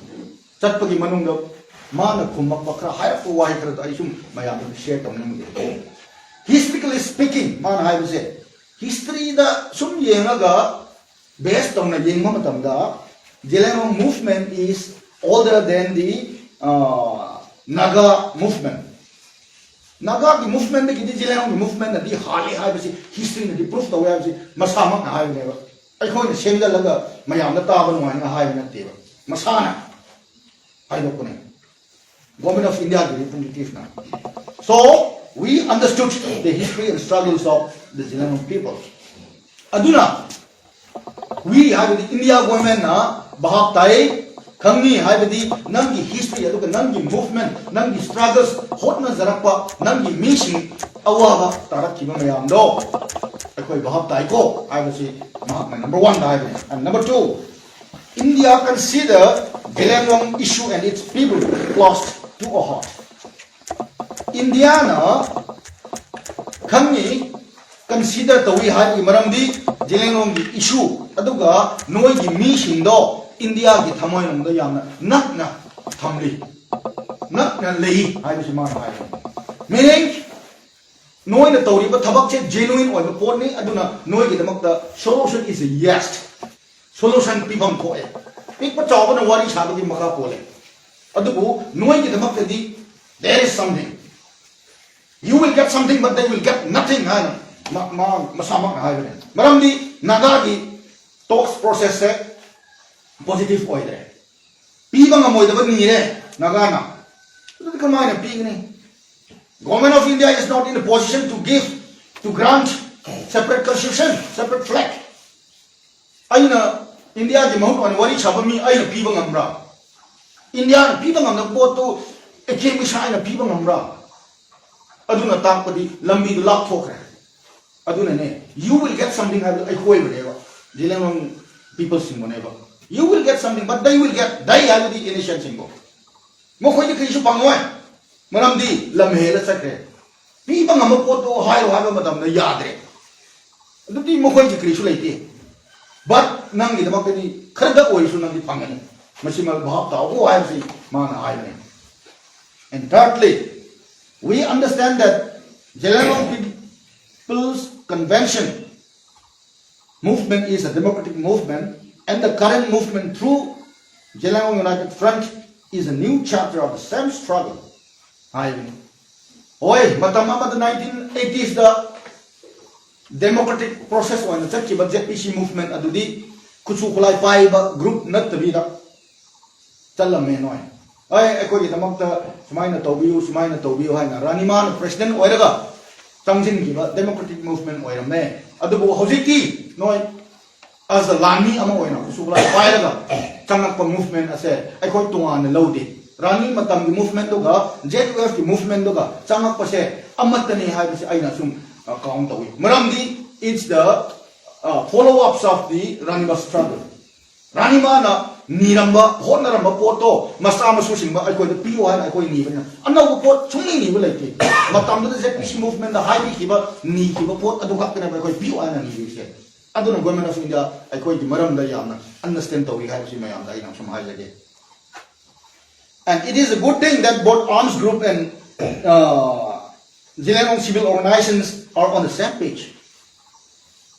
ꯆꯠꯄꯒꯤ ꯃꯅꯨꯡꯗ ꯃꯥꯅ ꯈꯨꯝꯃꯛꯄ ꯈꯔ, ꯍꯥꯏꯔꯛꯄ ꯋꯥꯍꯩ ꯈꯔꯗꯣ ꯑꯩ ꯁꯨꯝ ꯃꯌꯥꯝꯗ share ꯇꯧꯅꯤꯡꯉꯤ꯫ Historically speaking, ꯃꯥꯅ ꯍꯥꯏꯕꯁꯦ historyꯗ ꯁꯨꯝ ꯌꯦꯡꯉꯒ base ꯇꯧꯅ ꯌꯦꯡꯕ ꯃꯇꯝꯗ Zeliangrong movement is older than the, uh, Naga movement. ꯅꯥꯒꯥꯒꯤ movementꯗꯒꯤꯗꯤ ꯖꯦꯂꯤꯌꯥꯡꯔꯣꯡꯒꯤ movementꯅꯗꯤ ꯍꯥꯜꯂꯤ ꯍꯥꯏꯕꯁꯤ historyꯅꯗꯤ prove ꯇꯧꯋꯦ ꯍꯥꯏꯕꯁꯤ ꯃꯁꯥꯃꯛꯅ ꯍꯥꯏꯕꯅꯦꯕ꯫ ꯑꯩꯈꯣꯏꯅ ꯁꯦꯝꯖꯤꯜꯂꯒ ꯃꯌꯥꯝꯗ ꯇꯥꯕ ꯅꯨꯡꯉꯥꯏꯅ ꯍꯥꯏꯕ ꯅꯠꯇꯦꯕ, ꯃꯁꯥꯅ ꯍꯥꯏꯗꯣꯛꯄꯅꯦ Government of Indiaꯒꯤ representativeꯅ꯫ So we understood the history and struggles of the Zeliangrong people. ꯑꯗꯨꯅ we ꯍꯥꯏꯕꯗꯤ India governmentꯅ ꯚꯥꯞ ꯇꯥꯏ, ꯈꯪꯉꯤ ꯍꯥꯏꯕꯗꯤ ꯅꯪꯒꯤ history ꯑꯗꯨꯒ ꯅꯪꯒꯤ movement, ꯅꯪꯒꯤ struggles, ꯍꯣꯠꯅꯖꯔꯛꯄ ꯅꯪꯒꯤ ꯃꯤꯁꯤꯡ ꯑꯋꯥꯕ ꯇꯥꯔꯛꯈꯤꯕ ꯃꯌꯥꯝꯗꯣ ꯑꯩꯈꯣꯏ ꯚꯥꯞ ꯇꯥꯏꯀꯣ ꯍꯥꯏꯕꯁꯤ ꯃꯍꯥꯛꯅ number one ꯗ ꯍꯥꯏꯕꯅꯤ꯫ And number two, India consider Zeliangrong issue and its people close to our heart. ꯏꯟꯗꯤꯌꯥꯅ ꯈꯪꯉꯤ, consider ꯇꯧꯏ ꯍꯥꯏꯕꯒꯤ ꯃꯔꯝꯗꯤ ꯖꯦꯂꯦꯡꯔꯣꯡꯒꯤ issue ꯑꯗꯨꯒ ꯅꯣꯏꯒꯤ ꯃꯤꯁꯤꯡꯗꯣ ꯏꯟꯗꯤꯌꯥꯒꯤ ꯊꯃꯣꯏꯅꯨꯡꯗ ꯌꯥꯝꯅ ꯅꯛꯅ ꯊꯝꯂꯤ, ꯅꯛꯅ ꯂꯩ ꯍꯥꯏꯕꯁꯤ ꯃꯥꯅ ꯍꯥꯏꯕꯅꯤ꯫ Meaning, ꯅꯣꯏꯅ ꯇꯧꯔꯤꯕ ꯊꯕꯛꯁꯦ genuine ꯑꯣꯏꯕ ꯄꯣꯠꯅꯤ, ꯑꯗꯨꯅ ꯅꯣꯏꯒꯤꯗꯃꯛꯇ solution is a yes, solution ꯄꯤꯐꯝ ꯊꯣꯛꯑꯦ꯫ ꯄꯤꯛꯄ ꯆꯥꯎꯕꯅ ꯋꯥꯔꯤ ꯁꯥꯕꯒꯤ ꯃꯈꯥ ꯄꯣꯜꯂꯦ, ꯑꯗꯨꯕꯨ ꯅꯣꯏꯒꯤꯗꯃꯛꯇꯗꯤ there is something, you will get something but they will get nothing ꯍꯥꯏꯅ ꯃ- ꯃꯥ ꯃꯁꯥꯃꯛꯅ ꯍꯥꯏꯕꯅꯦ꯫ ꯃꯔꯝꯗꯤ ꯅꯥꯒꯥꯒꯤ talks process ꯁꯦ positive ꯑꯣꯏꯗ꯭ꯔꯦ꯫ ꯄꯤꯕ ꯉꯝꯃꯣꯏꯗꯕ ꯅꯤꯔꯦ ꯅꯥꯒꯥꯅ꯫ ꯑꯗꯨꯗꯤ ꯀꯃꯥꯏꯅ ꯄꯤꯒꯅꯤ? Government of India is not in a position to give, to grant separate constitution, separate flag. ꯑꯩꯅ ꯏꯟꯗꯤꯌꯥꯒꯤ ꯃꯍꯨꯠ ꯑꯣꯏꯅ ꯋꯥꯔꯤ ꯁꯥꯕ ꯃꯤ ꯑꯩꯅ ꯄꯤꯕ ꯉꯝꯕ꯭ꯔꯥ? ꯏꯟꯗꯤꯌꯥꯅ ꯄꯤꯕ ꯉꯝꯗꯕ ꯄꯣꯠꯇꯨ ꯑꯦ ꯀꯦ ꯃꯤꯁꯥꯏꯅ ꯄꯤꯕ ꯉꯝꯕ꯭ꯔꯥ? ꯑꯗꯨꯅ ꯇꯥꯛꯄꯗꯤ ꯂꯝꯕꯤꯗꯨ ꯂꯥꯞꯊꯣꯛꯈ꯭ꯔꯦ꯫ ꯑꯗꯨꯅꯅꯦ, you will get something ꯍꯥꯏꯕꯗꯨ ꯑꯩꯈꯣꯏꯕꯨꯅꯦꯕ, ꯖꯤꯂꯦꯡꯔꯣꯡ ꯄꯤꯄꯜꯁꯤꯡꯕꯨꯅꯦꯕ꯫ You will get something but they will get, they ꯍꯥꯏꯕꯗꯤ ꯑꯦꯟ ꯑꯦꯁ ꯑꯦꯟꯁꯤꯡꯕꯨ꯫ ꯃꯈꯣꯏꯗꯤ ꯀꯔꯤꯁꯨ ꯐꯪꯉꯣꯏ, ꯃꯔꯝꯗꯤ ꯂꯝ ꯍꯦꯜꯂ ꯆꯠꯈ꯭ꯔꯦ꯫ ꯄꯤꯕ ꯉꯝꯕ ꯄꯣꯠꯇꯨ ꯍꯥꯏꯔꯣ ꯍꯥꯏꯕ ꯃꯇꯝꯗ ꯌꯥꯗ꯭ꯔꯦ꯫ ꯑꯗꯨꯗꯤ ꯃꯈꯣꯏꯒꯤ ꯀꯔꯤꯁꯨ ꯂꯩꯇꯦ꯫ But ꯅꯪꯒꯤꯗꯃꯛꯇꯗꯤ ꯈꯔꯗ ꯑꯣꯏꯔꯁꯨ ꯅꯪꯗꯤ ꯐꯪꯒꯅꯤ꯫ ꯃꯁꯤꯃ ꯚꯥꯞ ꯇꯥꯎꯀꯣ ꯍꯥꯏꯕꯁꯤ ꯃꯥꯅ ꯍꯥꯏꯕꯅꯤ꯫ And thirdly, we understand that Zeliangrong People's Convention movement is a democratic movement, and the current movement through Zeliangrong United Front is a new chapter of the same struggle. ꯍꯥꯏꯕꯅꯤ꯫ ꯍꯣꯏ, ꯃꯇꯝ ꯑꯃꯗ nineteen eighties ꯗ democratic process ꯑꯣꯏꯅ ꯆꯠꯈꯤꯕ Z P C movement ꯑꯗꯨꯗꯤ ꯈꯨꯠꯁꯨ ꯈꯨꯠꯂꯥꯏ ꯄꯥꯏꯕ group ꯅꯠꯇꯕꯤꯗ ꯆꯠꯂꯝꯃꯦ ꯅꯣꯏ꯫ ꯍꯣꯏ, ꯑꯩꯈꯣꯏꯒꯤꯗꯃꯛꯇ ꯁꯨꯃꯥꯏꯅ ꯇꯧꯕꯤꯌꯨ, ꯁꯨꯃꯥꯏꯅ ꯇꯧꯕꯤꯌꯨ ꯍꯥꯏꯅ ꯔꯥꯅꯤꯃꯥꯅ president ꯑꯣꯏꯔꯒ ꯆꯪꯁꯤꯟꯈꯤꯕ democratic movement ꯑꯣꯏꯔꯝꯃꯦ꯫ ꯑꯗꯨꯕꯨ ꯍꯧꯖꯤꯛꯇꯤ ꯅꯣꯏ ꯑꯁ, ꯂꯥꯟꯃꯤ ꯑꯃ ꯑꯣꯏꯅ ꯈꯨꯠꯁꯨ ꯈꯨꯠꯂꯥꯏ ꯄꯥꯏꯔꯒ ꯆꯪꯉꯛꯄ movement ꯑꯁꯦ ꯑꯩꯈꯣꯏ ꯇꯣꯉꯥꯟꯅ ꯂꯧꯗꯦ꯫ ꯔꯥꯅꯤ ꯃꯇꯝꯒꯤ movementꯗꯨꯒ Z U Fꯀꯤ movementꯗꯨꯒ ꯆꯪꯉꯛꯄꯁꯦ ꯑꯃꯠꯇꯅꯤ ꯍꯥꯏꯕꯁꯤ ꯑꯩꯅ ꯁꯨꯝ count ꯇꯧꯏ꯫ ꯃꯔꯝꯗꯤ it's the follow ups of the Ranibas struggle꯫ ꯔꯥꯅꯤꯃꯥꯅ ꯅꯤꯔꯝꯕ, ꯍꯣꯠꯅꯔꯝꯕ ꯄꯣꯠꯇꯣ ꯃꯆꯥ ꯃꯁꯨꯁꯤꯡꯕ ꯑꯩꯈꯣꯏꯗ ꯄꯤꯌꯨ ꯍꯥꯏꯅ ꯑꯩꯈꯣꯏ ꯅꯤꯕꯅꯤꯅ ꯑꯅꯧꯕ ꯄꯣꯠ ꯁꯨꯡꯅꯤ ꯅꯤꯕ ꯂꯩꯇꯦ꯫ ꯃꯇꯝꯗꯨꯗ Z P C movementꯗ ꯍꯥꯏꯕꯤꯈꯤꯕ, ꯅꯤꯈꯤꯕ ꯄꯣꯠ ꯑꯗꯨ ꯈꯛꯇꯅꯦꯕ ꯑꯩꯈꯣꯏ ꯄꯤꯌꯨ ꯍꯥꯏꯅ ꯅꯤꯔꯤꯁꯦ꯫ ꯑꯗꯨꯅ Government of India ꯑꯩꯈꯣꯏꯒꯤ ꯃꯔꯝꯗ ꯌꯥꯝꯅ understand ꯇꯧꯔꯤ ꯍꯥꯏꯕꯁꯤ ꯃꯌꯥꯝꯗ ꯑꯩꯅ ꯁꯨꯝ ꯍꯥꯏꯖꯒꯦ꯫ And it is a good thing that both arms group and uh, Zeliangrong civil organizations are on the same page.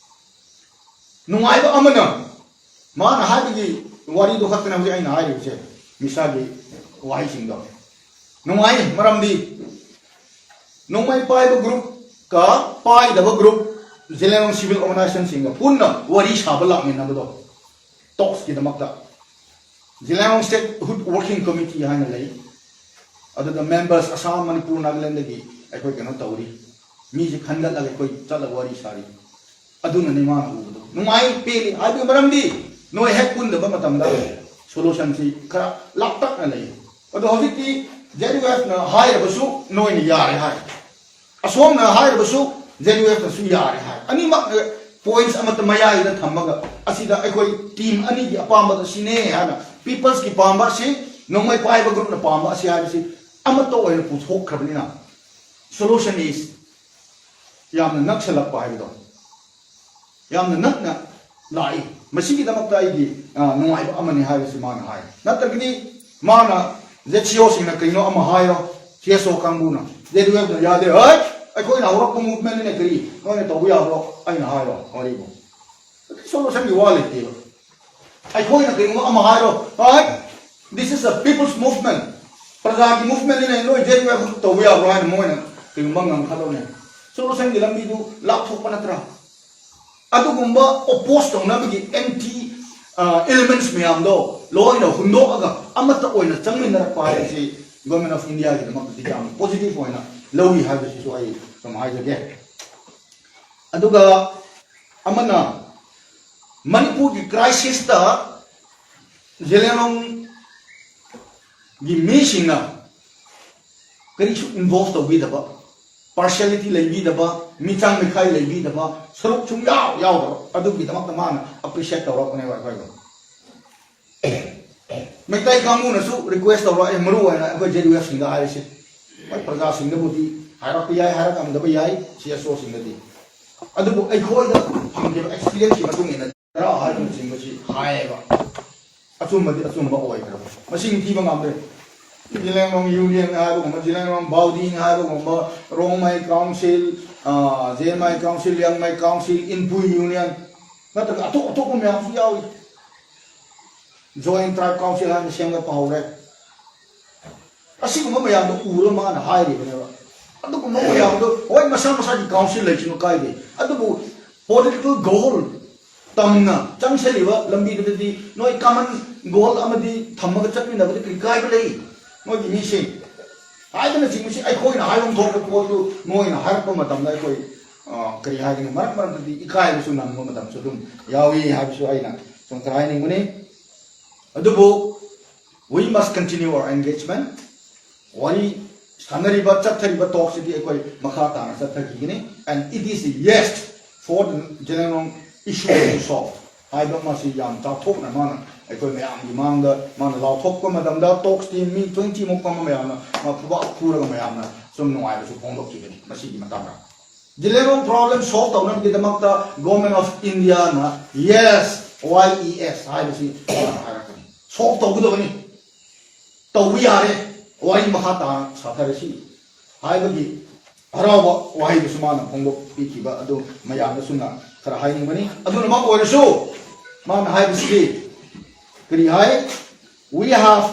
ꯅꯨꯡꯉꯥꯏꯕ ꯑꯃꯅ ꯃꯥꯅ ꯍꯥꯏꯕꯒꯤ ꯋꯥꯔꯤꯗꯨ ꯈꯛꯇꯅꯦ ꯍꯧꯖꯤꯛ ꯑꯩꯅ ꯍꯥꯏꯔꯤꯕꯁꯦ, ꯃꯤꯁꯥꯒꯤ ꯋꯥꯍꯩꯁꯤꯡꯗꯣ꯫ ꯅꯨꯡꯉꯥꯏ, ꯃꯔꯝꯗꯤ ꯅꯣꯡꯃꯩ ꯄꯥꯏꯕ groupꯀ ꯄꯥꯏꯗꯕ group, Zeliangrong civil organizationꯁꯤꯡꯒ ꯄꯨꯟꯅ ꯋꯥꯔꯤ ꯁꯥꯕ ꯂꯥꯛꯃꯤꯟꯅꯕꯗꯣ, talksꯀꯤꯗꯃꯛꯇ Zeliangrong Statehood Working Committee ꯍꯥꯏꯅ ꯂꯩ꯫ ꯑꯗꯨꯗ members ꯑꯁꯥꯝ, ꯃꯅꯤꯄꯨꯔ, ꯅꯥꯒꯥꯂꯦꯟꯗꯒꯤ ꯑꯩꯈꯣꯏ ꯀꯩꯅꯣ ꯇꯧꯔꯤ, ꯃꯤꯁꯦ ꯈꯟꯒꯠꯂꯒ ꯑꯩꯈꯣꯏ ꯆꯠꯂꯒ ꯋꯥꯔꯤ ꯁꯥꯔꯤ꯫ ꯑꯗꯨꯅꯅꯦ ꯃꯥꯅ ꯎꯕꯗꯣ ꯅꯨꯡꯉꯥꯏ, ꯄꯦꯜꯂꯤ ꯍꯥꯏꯕꯒꯤ ꯃꯔꯝꯗꯤ ꯅꯣꯏ ꯍꯦꯛ ꯄꯨꯟꯗꯕ ꯃꯇꯝꯗ solutionꯁꯤ ꯈꯔ ꯂꯥꯞꯇꯛꯅ ꯂꯩ꯫ ꯑꯗꯣ ꯍꯧꯖꯤꯛꯇꯤ Z U Fꯅ ꯍꯥꯏꯔꯕꯁꯨ ꯅꯣꯏꯅ ꯌꯥꯔꯦ ꯍꯥꯏ, ꯑꯁꯣꯝꯅ ꯍꯥꯏꯔꯕꯁꯨ Z U Fꯅꯁꯨ ꯌꯥꯔꯦ ꯍꯥꯏ꯫ ꯑꯅꯤꯃꯛ points ꯑꯃꯠꯇ ꯃꯌꯥꯏꯗ ꯊꯝꯃꯒ ꯑꯁꯤꯗ ꯑꯩꯈꯣꯏ team ꯑꯅꯤꯒꯤ ꯑꯄꯥꯝꯕꯗ ꯁꯤꯅꯦ ꯍꯥꯏꯅ peopleꯁꯀꯤ ꯄꯥꯝꯕ ꯑꯁꯤ, ꯅꯣꯡꯃꯩ ꯄꯥꯏꯕ groupꯅ ꯄꯥꯝꯕ ꯑꯁꯤ ꯍꯥꯏꯕꯁꯤ ꯑꯃꯠꯇ ꯑꯣꯏꯅ ꯄꯨꯊꯣꯛꯈ꯭ꯔꯕꯅꯤꯅ solution is ꯌꯥꯝꯅ ꯅꯛꯁꯜꯂꯛꯄ ꯍꯥꯏꯕꯗꯣ, ꯌꯥꯝꯅ ꯅꯛꯅ ꯂꯥꯛꯏ꯫ ꯃꯁꯤꯒꯤꯗꯃꯛꯇ ꯑꯩꯒꯤ, ꯑ, ꯅꯨꯡꯉꯥꯏꯕ ꯑꯃꯅꯤ ꯍꯥꯏꯕꯁꯤ ꯃꯥꯅ ꯍꯥꯏ꯫ ꯅꯠꯇ꯭ꯔꯒꯗꯤ ꯃꯥꯅ Z C Oꯁꯤꯡꯅ ꯀꯩꯅꯣ ꯑꯃ ꯍꯥꯏꯔꯣ, C S O ꯀꯥꯡꯕꯨꯅ, Z U Fꯅ ꯌꯥꯗꯦ, ꯍꯣꯏ, ꯑꯩꯈꯣꯏꯅ ꯍꯧꯔꯛꯄ movementꯅꯤꯅ ꯀꯔꯤ ꯅꯣꯏꯅ ꯇꯧꯕ ꯌꯥꯕ꯭ꯔꯣ? ꯑꯩꯅ ꯍꯥꯏꯔꯣ ꯋꯥꯔꯤꯕꯨ꯫ Solutionꯒꯤ ꯋꯥ ꯂꯩꯇꯦꯕ꯫ ꯑꯩꯈꯣꯏꯅ ꯀꯩꯒꯨꯝꯕ ꯑꯃ ꯍꯥꯏꯔꯣ, ꯍꯣꯏ, this is a people's movement, ꯄ꯭ꯔꯖꯥꯒꯤ movementꯅꯤꯅ ꯅꯣꯏ Z U F ꯇꯧꯕ ꯌꯥꯕ꯭ꯔꯣ ꯍꯥꯏꯅ ꯃꯣꯏꯅ ꯀꯩꯒꯨꯝꯕ ꯉꯥꯡꯈꯠꯂꯣꯅꯦ, solutionꯒꯤ ꯂꯝꯕꯤꯗꯨ ꯂꯥꯞꯊꯣꯛꯄ ꯅꯠꯇ꯭ꯔꯥ? ꯑꯗꯨꯒꯨꯝꯕ oppose ꯇꯧꯅꯕꯒꯤ anti, ꯑ, elements ꯃꯌꯥꯝꯗꯣ ꯂꯣꯏꯅ ꯍꯨꯟꯗꯣꯛꯑꯒ ꯑꯃꯠꯇ ꯑꯣꯏꯅ ꯆꯪꯃꯤꯟꯅꯔꯛꯄ ꯍꯥꯏꯕꯁꯤ Government of Indiaꯒꯤꯗꯃꯛꯇꯗꯤ ꯌꯥꯝꯅ positive ꯑꯣꯏꯅ ꯂꯧꯏ ꯍꯥꯏꯕꯁꯤꯁꯨ ꯑꯩ ꯁꯨꯝ ꯍꯥꯏꯖꯒꯦ꯫ ꯑꯗꯨꯒ ꯑꯃꯅ ꯃꯅꯤꯄꯨꯔꯒꯤ ꯀ꯭ꯔꯥꯏꯁꯤꯁꯇ ꯖꯦꯂꯦꯡꯔꯣꯡꯒꯤ ꯃꯤꯁꯤꯡꯅ ꯀꯔꯤꯁꯨ ꯏꯟꯚꯣꯜꯚ ꯇꯧꯕꯤꯗꯕ, ꯄꯥꯔꯁꯤꯌꯦꯂꯤꯇꯤ ꯂꯩꯕꯤꯗꯕ, ꯃꯤꯆꯪ ꯃꯤꯈꯥꯏ ꯂꯩꯕꯤꯗꯕ, ꯁꯔꯨꯛ ꯁꯨꯡꯌꯥꯎ ꯌꯥꯎꯗꯕ, ꯑꯗꯨꯒꯤꯗꯃꯛꯇ ꯃꯥꯅ ꯑꯦꯄ꯭ꯔꯤꯁꯤꯌꯦꯠ ꯇꯧꯔꯛꯄꯅꯦꯕ ꯑꯩꯈꯣꯏꯕꯨ꯫ ꯃꯩꯇꯩ ꯀꯥꯡꯕꯨꯅꯁꯨ ꯔꯤꯀ꯭ꯋꯦꯁ ꯇꯧꯔꯛꯑꯦ, ꯃꯔꯨ ꯑꯣꯏꯅ ꯑꯩꯈꯣꯏ ꯖꯦ ꯌꯨ ꯑꯦꯐꯁꯤꯡꯗ ꯍꯥꯏꯔꯤꯁꯦ꯫ ꯍꯣꯏ, ꯄ꯭ꯔꯖꯥꯁꯤꯡꯗꯕꯨꯗꯤ ꯍꯥꯏꯔꯛꯄ ꯌꯥꯏ, ꯍꯥꯏꯔꯛꯂꯝꯗꯕ ꯌꯥꯏ, ꯁꯤ ꯑꯦꯁ ꯑꯣꯁꯤꯡꯗꯗꯤ꯫ ꯑꯗꯨꯕꯨ ꯑꯩꯈꯣꯏꯗ ꯐꯪꯈꯤꯕ ꯑꯦꯛꯁꯄꯤꯔꯤꯌꯦꯟꯁꯀꯤ ꯃꯇꯨꯡ ꯏꯟꯅ ꯇꯔꯥ ꯍꯥꯏꯕꯅꯆꯤꯡꯕꯁꯤ ꯍꯥꯏꯌꯦꯕ꯫ ꯑꯆꯨꯝꯕꯗꯤ ꯑꯆꯨꯝꯕ ꯑꯣꯏꯈ꯭ꯔꯕ, ꯃꯁꯤꯡ ꯊꯤꯕ ꯉꯝꯗ꯭ꯔꯦ꯫ ꯖꯤꯂꯦꯡꯔꯣꯡ ꯌꯨꯅꯤꯌꯟ ꯍꯥꯏꯕꯒꯨꯝꯕ, ꯖꯤꯂꯦꯡꯔꯣꯡ ꯕꯥꯎꯗꯤꯟ ꯍꯥꯏꯕꯒꯨꯝꯕ, Rongmei council, Zeme council, Liangmai council, Inpui union, ꯅꯠꯇ꯭ꯔꯒ ꯑꯇꯣꯞ ꯑꯇꯣꯞꯄ ꯃꯌꯥꯝꯁꯨ ꯌꯥꯎꯏ꯫ ꯖꯣꯏꯟ ꯇ꯭ꯔꯥꯏꯕ ꯀꯥꯎꯟꯁꯤꯜ ꯍꯥꯏꯅ ꯁꯦꯝꯒꯠꯄ ꯍꯧꯔꯦ꯫ ꯑꯁꯤꯒꯨꯝꯕ ꯃꯌꯥꯝꯗꯣ ꯎꯔꯒ ꯃꯥꯅ ꯍꯥꯏꯔꯤꯕꯅꯦꯕ꯫ ꯑꯗꯨꯒꯨꯝꯕ ꯃꯌꯥꯝꯗꯣ, ꯍꯣꯏ, ꯃꯁꯥ ꯃꯁꯥꯒꯤ ꯀꯥꯎꯟꯁꯤꯜ ꯂꯩꯁꯅꯨ, ꯀꯥꯏꯗꯦ, ꯑꯗꯨꯕꯨ ꯄꯣꯂꯤꯇꯤꯀꯦꯜ ꯒꯣꯜ ꯇꯝꯅ ꯆꯪꯁꯤꯜꯂꯤꯕ ꯂꯝꯕꯤꯗꯨꯗꯗꯤ ꯅꯣꯏ ꯀꯃꯟ ꯒꯣꯜ ꯑꯃꯗꯤ ꯊꯝꯃꯒ ꯆꯠꯃꯤꯟꯅꯕꯗꯤ ꯀꯔꯤ ꯀꯥꯏꯕ ꯂꯩ? ꯅꯣꯏꯒꯤ ꯃꯤꯁꯤꯡ ꯍꯥꯏꯕꯅꯆꯤꯡꯕꯁꯤ ꯑꯩꯈꯣꯏꯅ ꯍꯥꯏꯐꯝ ꯊꯣꯛꯄ ꯄꯣꯠꯇꯨ ꯅꯣꯏꯅ ꯍꯥꯏꯔꯛꯄ ꯃꯇꯝꯗ ꯑꯩꯈꯣꯏ, ꯑ, ꯀꯔꯤ ꯍꯥꯏꯒꯅꯤ, ꯃꯔꯛ ꯃꯔꯛꯇꯗꯤ ꯏꯀꯥꯏꯕꯁꯨ ꯅꯪꯕ ꯃꯇꯝꯁꯨ ꯑꯗꯨꯝ ꯌꯥꯎꯏ ꯍꯥꯏꯕꯁꯨ ꯑꯩꯅ ꯁꯨꯝ ꯈꯔ ꯍꯥꯏꯅꯤꯡꯕꯅꯤ꯫ ꯑꯗꯨꯕꯨ we must continue our engagement. ꯋꯥꯔꯤ ꯁꯥꯟꯅꯔꯤꯕ, ꯆꯠꯊꯔꯤꯕ ꯇꯣꯛꯁꯤꯗꯤ ꯑꯩꯈꯣꯏ ꯃꯈꯥ ꯇꯥꯅ ꯆꯠꯊꯈꯤꯒꯅꯤ꯫ And it is the yes for the Zeliangrong issue to solve ꯍꯥꯏꯕ ꯃꯁꯤ ꯌꯥꯝ ꯆꯥꯎꯊꯣꯛꯅ ꯃꯥꯅ ꯑꯩꯈꯣꯏ ꯃꯌꯥꯝꯒꯤ ꯃꯥꯡꯗ ꯃꯥꯅ ꯂꯥꯎꯊꯣꯛꯄ ꯃꯇꯝꯗ, ꯇꯣꯛꯁꯇꯤ ꯃꯤ ꯇ꯭ꯋꯦꯟꯇꯤ ꯃꯨꯛ ꯐꯝꯕ ꯃꯌꯥꯝꯅ ꯃꯥ ꯈꯨꯕꯥꯛ ꯈꯨꯔꯒ ꯃꯌꯥꯝꯅ ꯁꯨꯝ ꯅꯨꯡꯉꯥꯏꯕꯁꯨ ꯐꯣꯡꯗꯣꯛꯈꯤꯕꯅꯤ ꯃꯁꯤꯒꯤ ꯃꯇꯥꯡꯗ꯫ ꯖꯤꯂꯦꯔꯣꯡ ꯄ꯭ꯔꯣꯕ꯭ꯂꯦꯝ ꯁꯣꯜꯚ ꯇꯧꯅꯕꯒꯤꯗꯃꯛꯇ Government of Indiaꯅ yes, Y E S ꯍꯥꯏꯕꯁꯤ ꯃꯥꯅ ꯍꯥꯏꯔꯛꯄꯅꯤ꯫ ꯁꯣꯜꯚ ꯇꯧꯒꯗꯕꯅꯤ, ꯇꯧꯕ ꯌꯥꯔꯦ, ꯋꯥꯔꯤ ꯃꯈꯥ ꯇꯥꯅ ꯁꯥꯊꯔꯁꯤ ꯍꯥꯏꯕꯒꯤ ꯍꯔꯥꯎꯕ ꯋꯥꯍꯩꯗꯨꯁꯨ ꯃꯥꯅ ꯐꯣꯡꯗꯣꯛꯄꯤꯈꯤꯕ ꯑꯗꯨ ꯃꯌꯥꯝꯗꯁꯨ ꯅ ꯈꯔ ꯍꯥꯏꯅꯤꯡꯕꯅꯤ꯫ ꯑꯗꯨꯅꯃꯛ ꯑꯣꯏꯔꯁꯨ ꯃꯥꯅ ꯍꯥꯏꯕꯁꯤꯗꯤ ꯀꯔꯤ ꯍꯥꯏ? We have,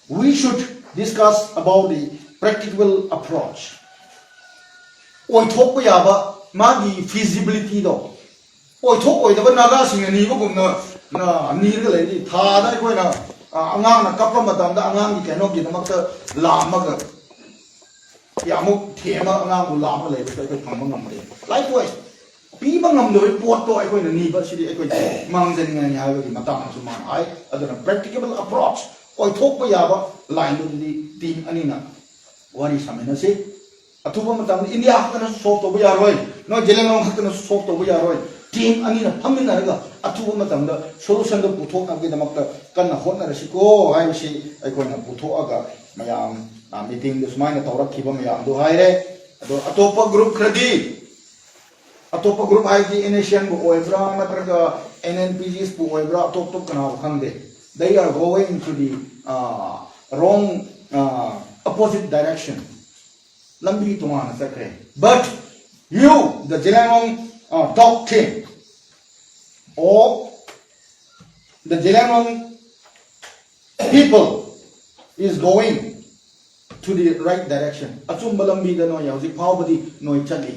we should discuss about the practical approach. ꯑꯣꯏꯊꯣꯛꯄ ꯌꯥꯕ ꯃꯥꯒꯤ ꯐꯤꯖꯤꯕꯤꯂꯤꯇꯤꯗꯣ, ꯑꯣꯏꯊꯣꯛꯑꯣꯏꯗꯕ ꯅꯥꯒꯥꯁꯤꯡꯅ ꯅꯤꯕꯒꯨꯝꯅ ꯅ-, ꯅꯤꯔꯒ ꯂꯩꯔꯤ꯫ ꯊꯥꯗ ꯑꯩꯈꯣꯏꯅ, ꯑ, ꯑꯉꯥꯡꯅ ꯀꯞꯄ ꯃꯇꯝꯗ ꯑꯉꯥꯡꯒꯤ ꯀꯩꯅꯣꯒꯤꯗꯃꯛꯇ ꯂꯥꯝꯃꯒ ꯀꯌꯥꯃꯨꯛ ꯊꯦꯝꯃ ꯑꯉꯥꯡꯕꯨ ꯂꯥꯝꯃ ꯂꯩꯕꯁꯨ ꯑꯩꯈꯣꯏ ꯐꯪꯕ ꯉꯝꯗꯦ꯫ Likewise, ꯄꯤꯕ ꯉꯝꯗꯕꯒꯤ ꯄꯣꯠꯇꯣ ꯑꯩꯈꯣꯏꯅ ꯅꯤꯕ ꯑꯁꯤꯗꯤ ꯑꯩꯈꯣꯏ ꯃꯥꯡꯖꯅꯤꯡꯉꯥꯏꯅꯤ ꯍꯥꯏꯕꯒꯤ ꯃꯇꯥꯡꯗꯁꯨ ꯃꯥꯅ ꯍꯥꯏ꯫ ꯑꯗꯨꯅ practicable approach, ꯑꯣꯏꯊꯣꯛꯄ ꯌꯥꯕ line ꯗꯨꯗꯤ team ꯑꯅꯤꯅ ꯋꯥꯔꯤ ꯁꯥꯃꯤꯟꯅꯁꯤ꯫ ꯑꯊꯨꯕ ꯃꯇꯝꯗ ꯏꯟꯗꯤꯌꯥ ꯈꯛꯇꯅ solve ꯇꯧꯕ ꯌꯥꯔꯣꯏ, ꯅꯣꯏ ꯖꯦꯂꯦꯡꯔꯣꯡ ꯈꯛꯇꯅ solve ꯇꯧꯕ ꯌꯥꯔꯣꯏ꯫ Team ꯑꯅꯤꯅ ꯐꯝꯃꯤꯟꯅꯔꯒ ꯑꯊꯨꯕ ꯃꯇꯝꯗ solution ꯗꯨ ꯄꯨꯊꯣꯛꯅꯕꯒꯤꯗꯃꯛꯇ ꯀꯟꯅ ꯍꯣꯠꯅꯔꯁꯤꯀꯣ ꯍꯥꯏꯕꯁꯤ ꯑꯩꯈꯣꯏꯅ ꯄꯨꯊꯣꯛꯑꯒ ꯃꯌꯥꯝ, ꯑ, meeting ꯗ ꯁꯨꯃꯥꯏꯅ ꯇꯧꯔꯛꯈꯤꯕ ꯃꯌꯥꯝꯗꯨ ꯍꯥꯏꯔꯦ꯫ ꯑꯗꯣ ꯑꯇꯣꯞꯄ group ꯈꯔꯗꯤ, ꯑꯇꯣꯞꯄ group ꯍꯥꯏꯗꯤ NSCN ꯕꯨ ꯑꯣꯏꯕ꯭ꯔꯥ ꯅꯠꯇ꯭ꯔꯒ NNPGs ꯕꯨ ꯑꯣꯏꯕ꯭ꯔꯥ, ꯑꯇꯣꯞ ꯑꯇꯣꯞ ꯀꯅꯥꯕꯨ ꯈꯪꯗꯦ, they are going to the, uh, wrong, uh, opposite direction. ꯂꯝꯕꯤ ꯇꯣꯉꯥꯟꯅ ꯆꯠꯈ꯭ꯔꯦ꯫ But you, the Zeliangrong, uh, top team, or the Zeliangrong people is going to the right direction. ꯑꯆꯨꯝꯕ ꯂꯝꯕꯤꯗ ꯅꯣꯏ ꯍꯧꯖꯤꯛ ꯐꯥꯎꯕꯗꯤ ꯅꯣꯏ ꯆꯠꯂꯤ꯫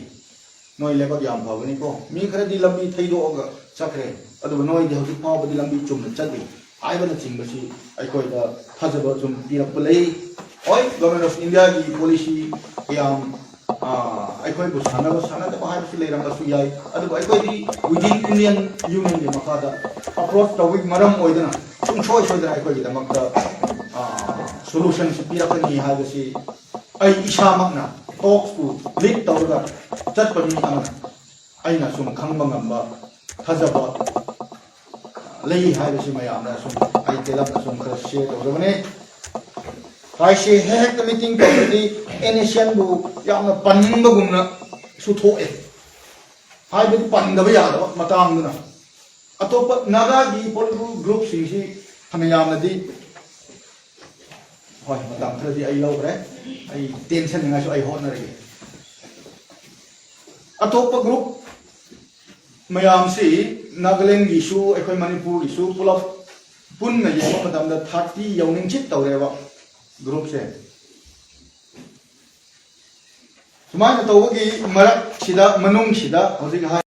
ꯅꯣꯏ ꯂꯥꯏꯕꯛ ꯌꯥꯝ ꯐꯕꯅꯤꯀꯣ꯫ ꯃꯤ ꯈꯔꯗꯤ ꯂꯝꯕꯤ ꯊꯩꯗꯣꯛꯑꯒ ꯆꯠꯈ꯭ꯔꯦ, ꯑꯗꯨꯕꯨ ꯅꯣꯏꯗꯤ ꯍꯧꯖꯤꯛ ꯐꯥꯎꯕꯗꯤ ꯂꯝꯕꯤ ꯆꯨꯝꯅ ꯆꯠꯂꯤ ꯍꯥꯏꯕꯅꯆꯤꯡꯕꯁꯤ ꯑꯩꯈꯣꯏꯗ ꯊꯥꯖꯕ ꯁꯨꯝ ꯄꯤꯔꯛꯄ ꯂꯩ꯫ ꯍꯣꯏ, Government of India ꯒꯤ policy ꯀꯌꯥꯝ, ꯑꯥ, ꯑꯩꯈꯣꯏꯕꯨ ꯁꯥꯟꯅꯕ ꯁꯥꯟꯅꯗꯕ ꯍꯥꯏꯕꯁꯤ ꯂꯩꯔꯝꯕꯁꯨ ꯌꯥꯏ, ꯑꯗꯨꯕꯨ ꯑꯩꯈꯣꯏꯗꯤ within Indian Union ꯒꯤ ꯃꯈꯥꯗ approach ꯇꯧꯕꯒꯤ ꯃꯔꯝ ꯑꯣꯏꯗꯅ ꯁꯨꯡꯁꯣꯏ ꯁꯣꯏꯗꯅ ꯑꯩꯈꯣꯏꯒꯤꯗꯃꯛꯇ, ꯑꯥ, solution ꯁꯤ ꯄꯤꯔꯛꯀꯅꯤ ꯍꯥꯏꯕꯁꯤ ꯑꯩ ꯏꯁꯥꯃꯛꯅ talks ꯄꯨ lead ꯇꯧꯔꯒ ꯆꯠꯄ ꯃꯤ ꯑꯃꯅ ꯑꯩꯅ ꯁꯨꯝ ꯈꯪꯕ ꯉꯝꯕ ꯊꯥꯖꯕ ꯂꯩ ꯍꯥꯏꯕꯁꯤ ꯃꯌꯥꯝꯅ ꯁꯨꯝ ꯑꯩ ꯇꯦꯜꯂꯞꯅ ꯁꯨꯝ ꯈꯔ share ꯇꯧꯖꯕꯅꯦ꯫ ꯍꯥꯏꯁꯦ ꯍꯦꯛ ꯍꯦꯛꯇ meeting ꯇꯧꯔꯗꯤ NSCN ꯕꯨ ꯌꯥꯝꯅ ꯄꯟꯅꯤꯡꯕꯒꯨꯝꯅꯁꯨ ꯊꯣꯛꯑꯦ꯫ ꯍꯥꯏꯕꯗꯤ ꯄꯟꯗꯕ ꯌꯥꯗꯕ ꯃꯇꯥꯡꯗꯨꯅ꯫ ꯑꯇꯣꯞꯄ ꯅꯥꯒꯥꯒꯤ political group ꯁꯤꯡꯁꯤ ꯐꯅ ꯌꯥꯝꯅꯗꯤ, ꯍꯣꯏ, ꯃꯇꯝ ꯈꯔꯗꯤ ꯑꯩ ꯂꯧꯈ꯭ꯔꯦ꯫ ꯑꯩ ꯇꯦꯟꯁꯟꯅꯤꯡꯉꯥꯏꯁꯨ ꯑꯩ ꯍꯣꯠꯅꯔꯒꯦ꯫ ꯑꯇꯣꯞꯄ group ꯃꯌꯥꯝꯁꯤ ꯅꯥꯒꯥꯂꯦꯟꯒꯤꯁꯨ ꯑꯩꯈꯣꯏ ꯃꯅꯤꯄꯨꯔꯒꯤꯁꯨ ꯄꯨꯂꯞ ꯄꯨꯟꯅ ꯌꯦꯡꯕ ꯃꯇꯝꯗ thirty ꯌꯧꯅꯤꯡꯆꯤꯠ ꯇꯧꯔꯦꯕ group ꯁꯦ꯫ ꯁꯨꯃꯥꯏꯅ ꯇꯧꯕꯒꯤ ꯃꯔꯛꯁꯤꯗ, ꯃꯅꯨꯡꯁꯤꯗ ꯍꯧꯖꯤꯛ ꯍꯥꯏ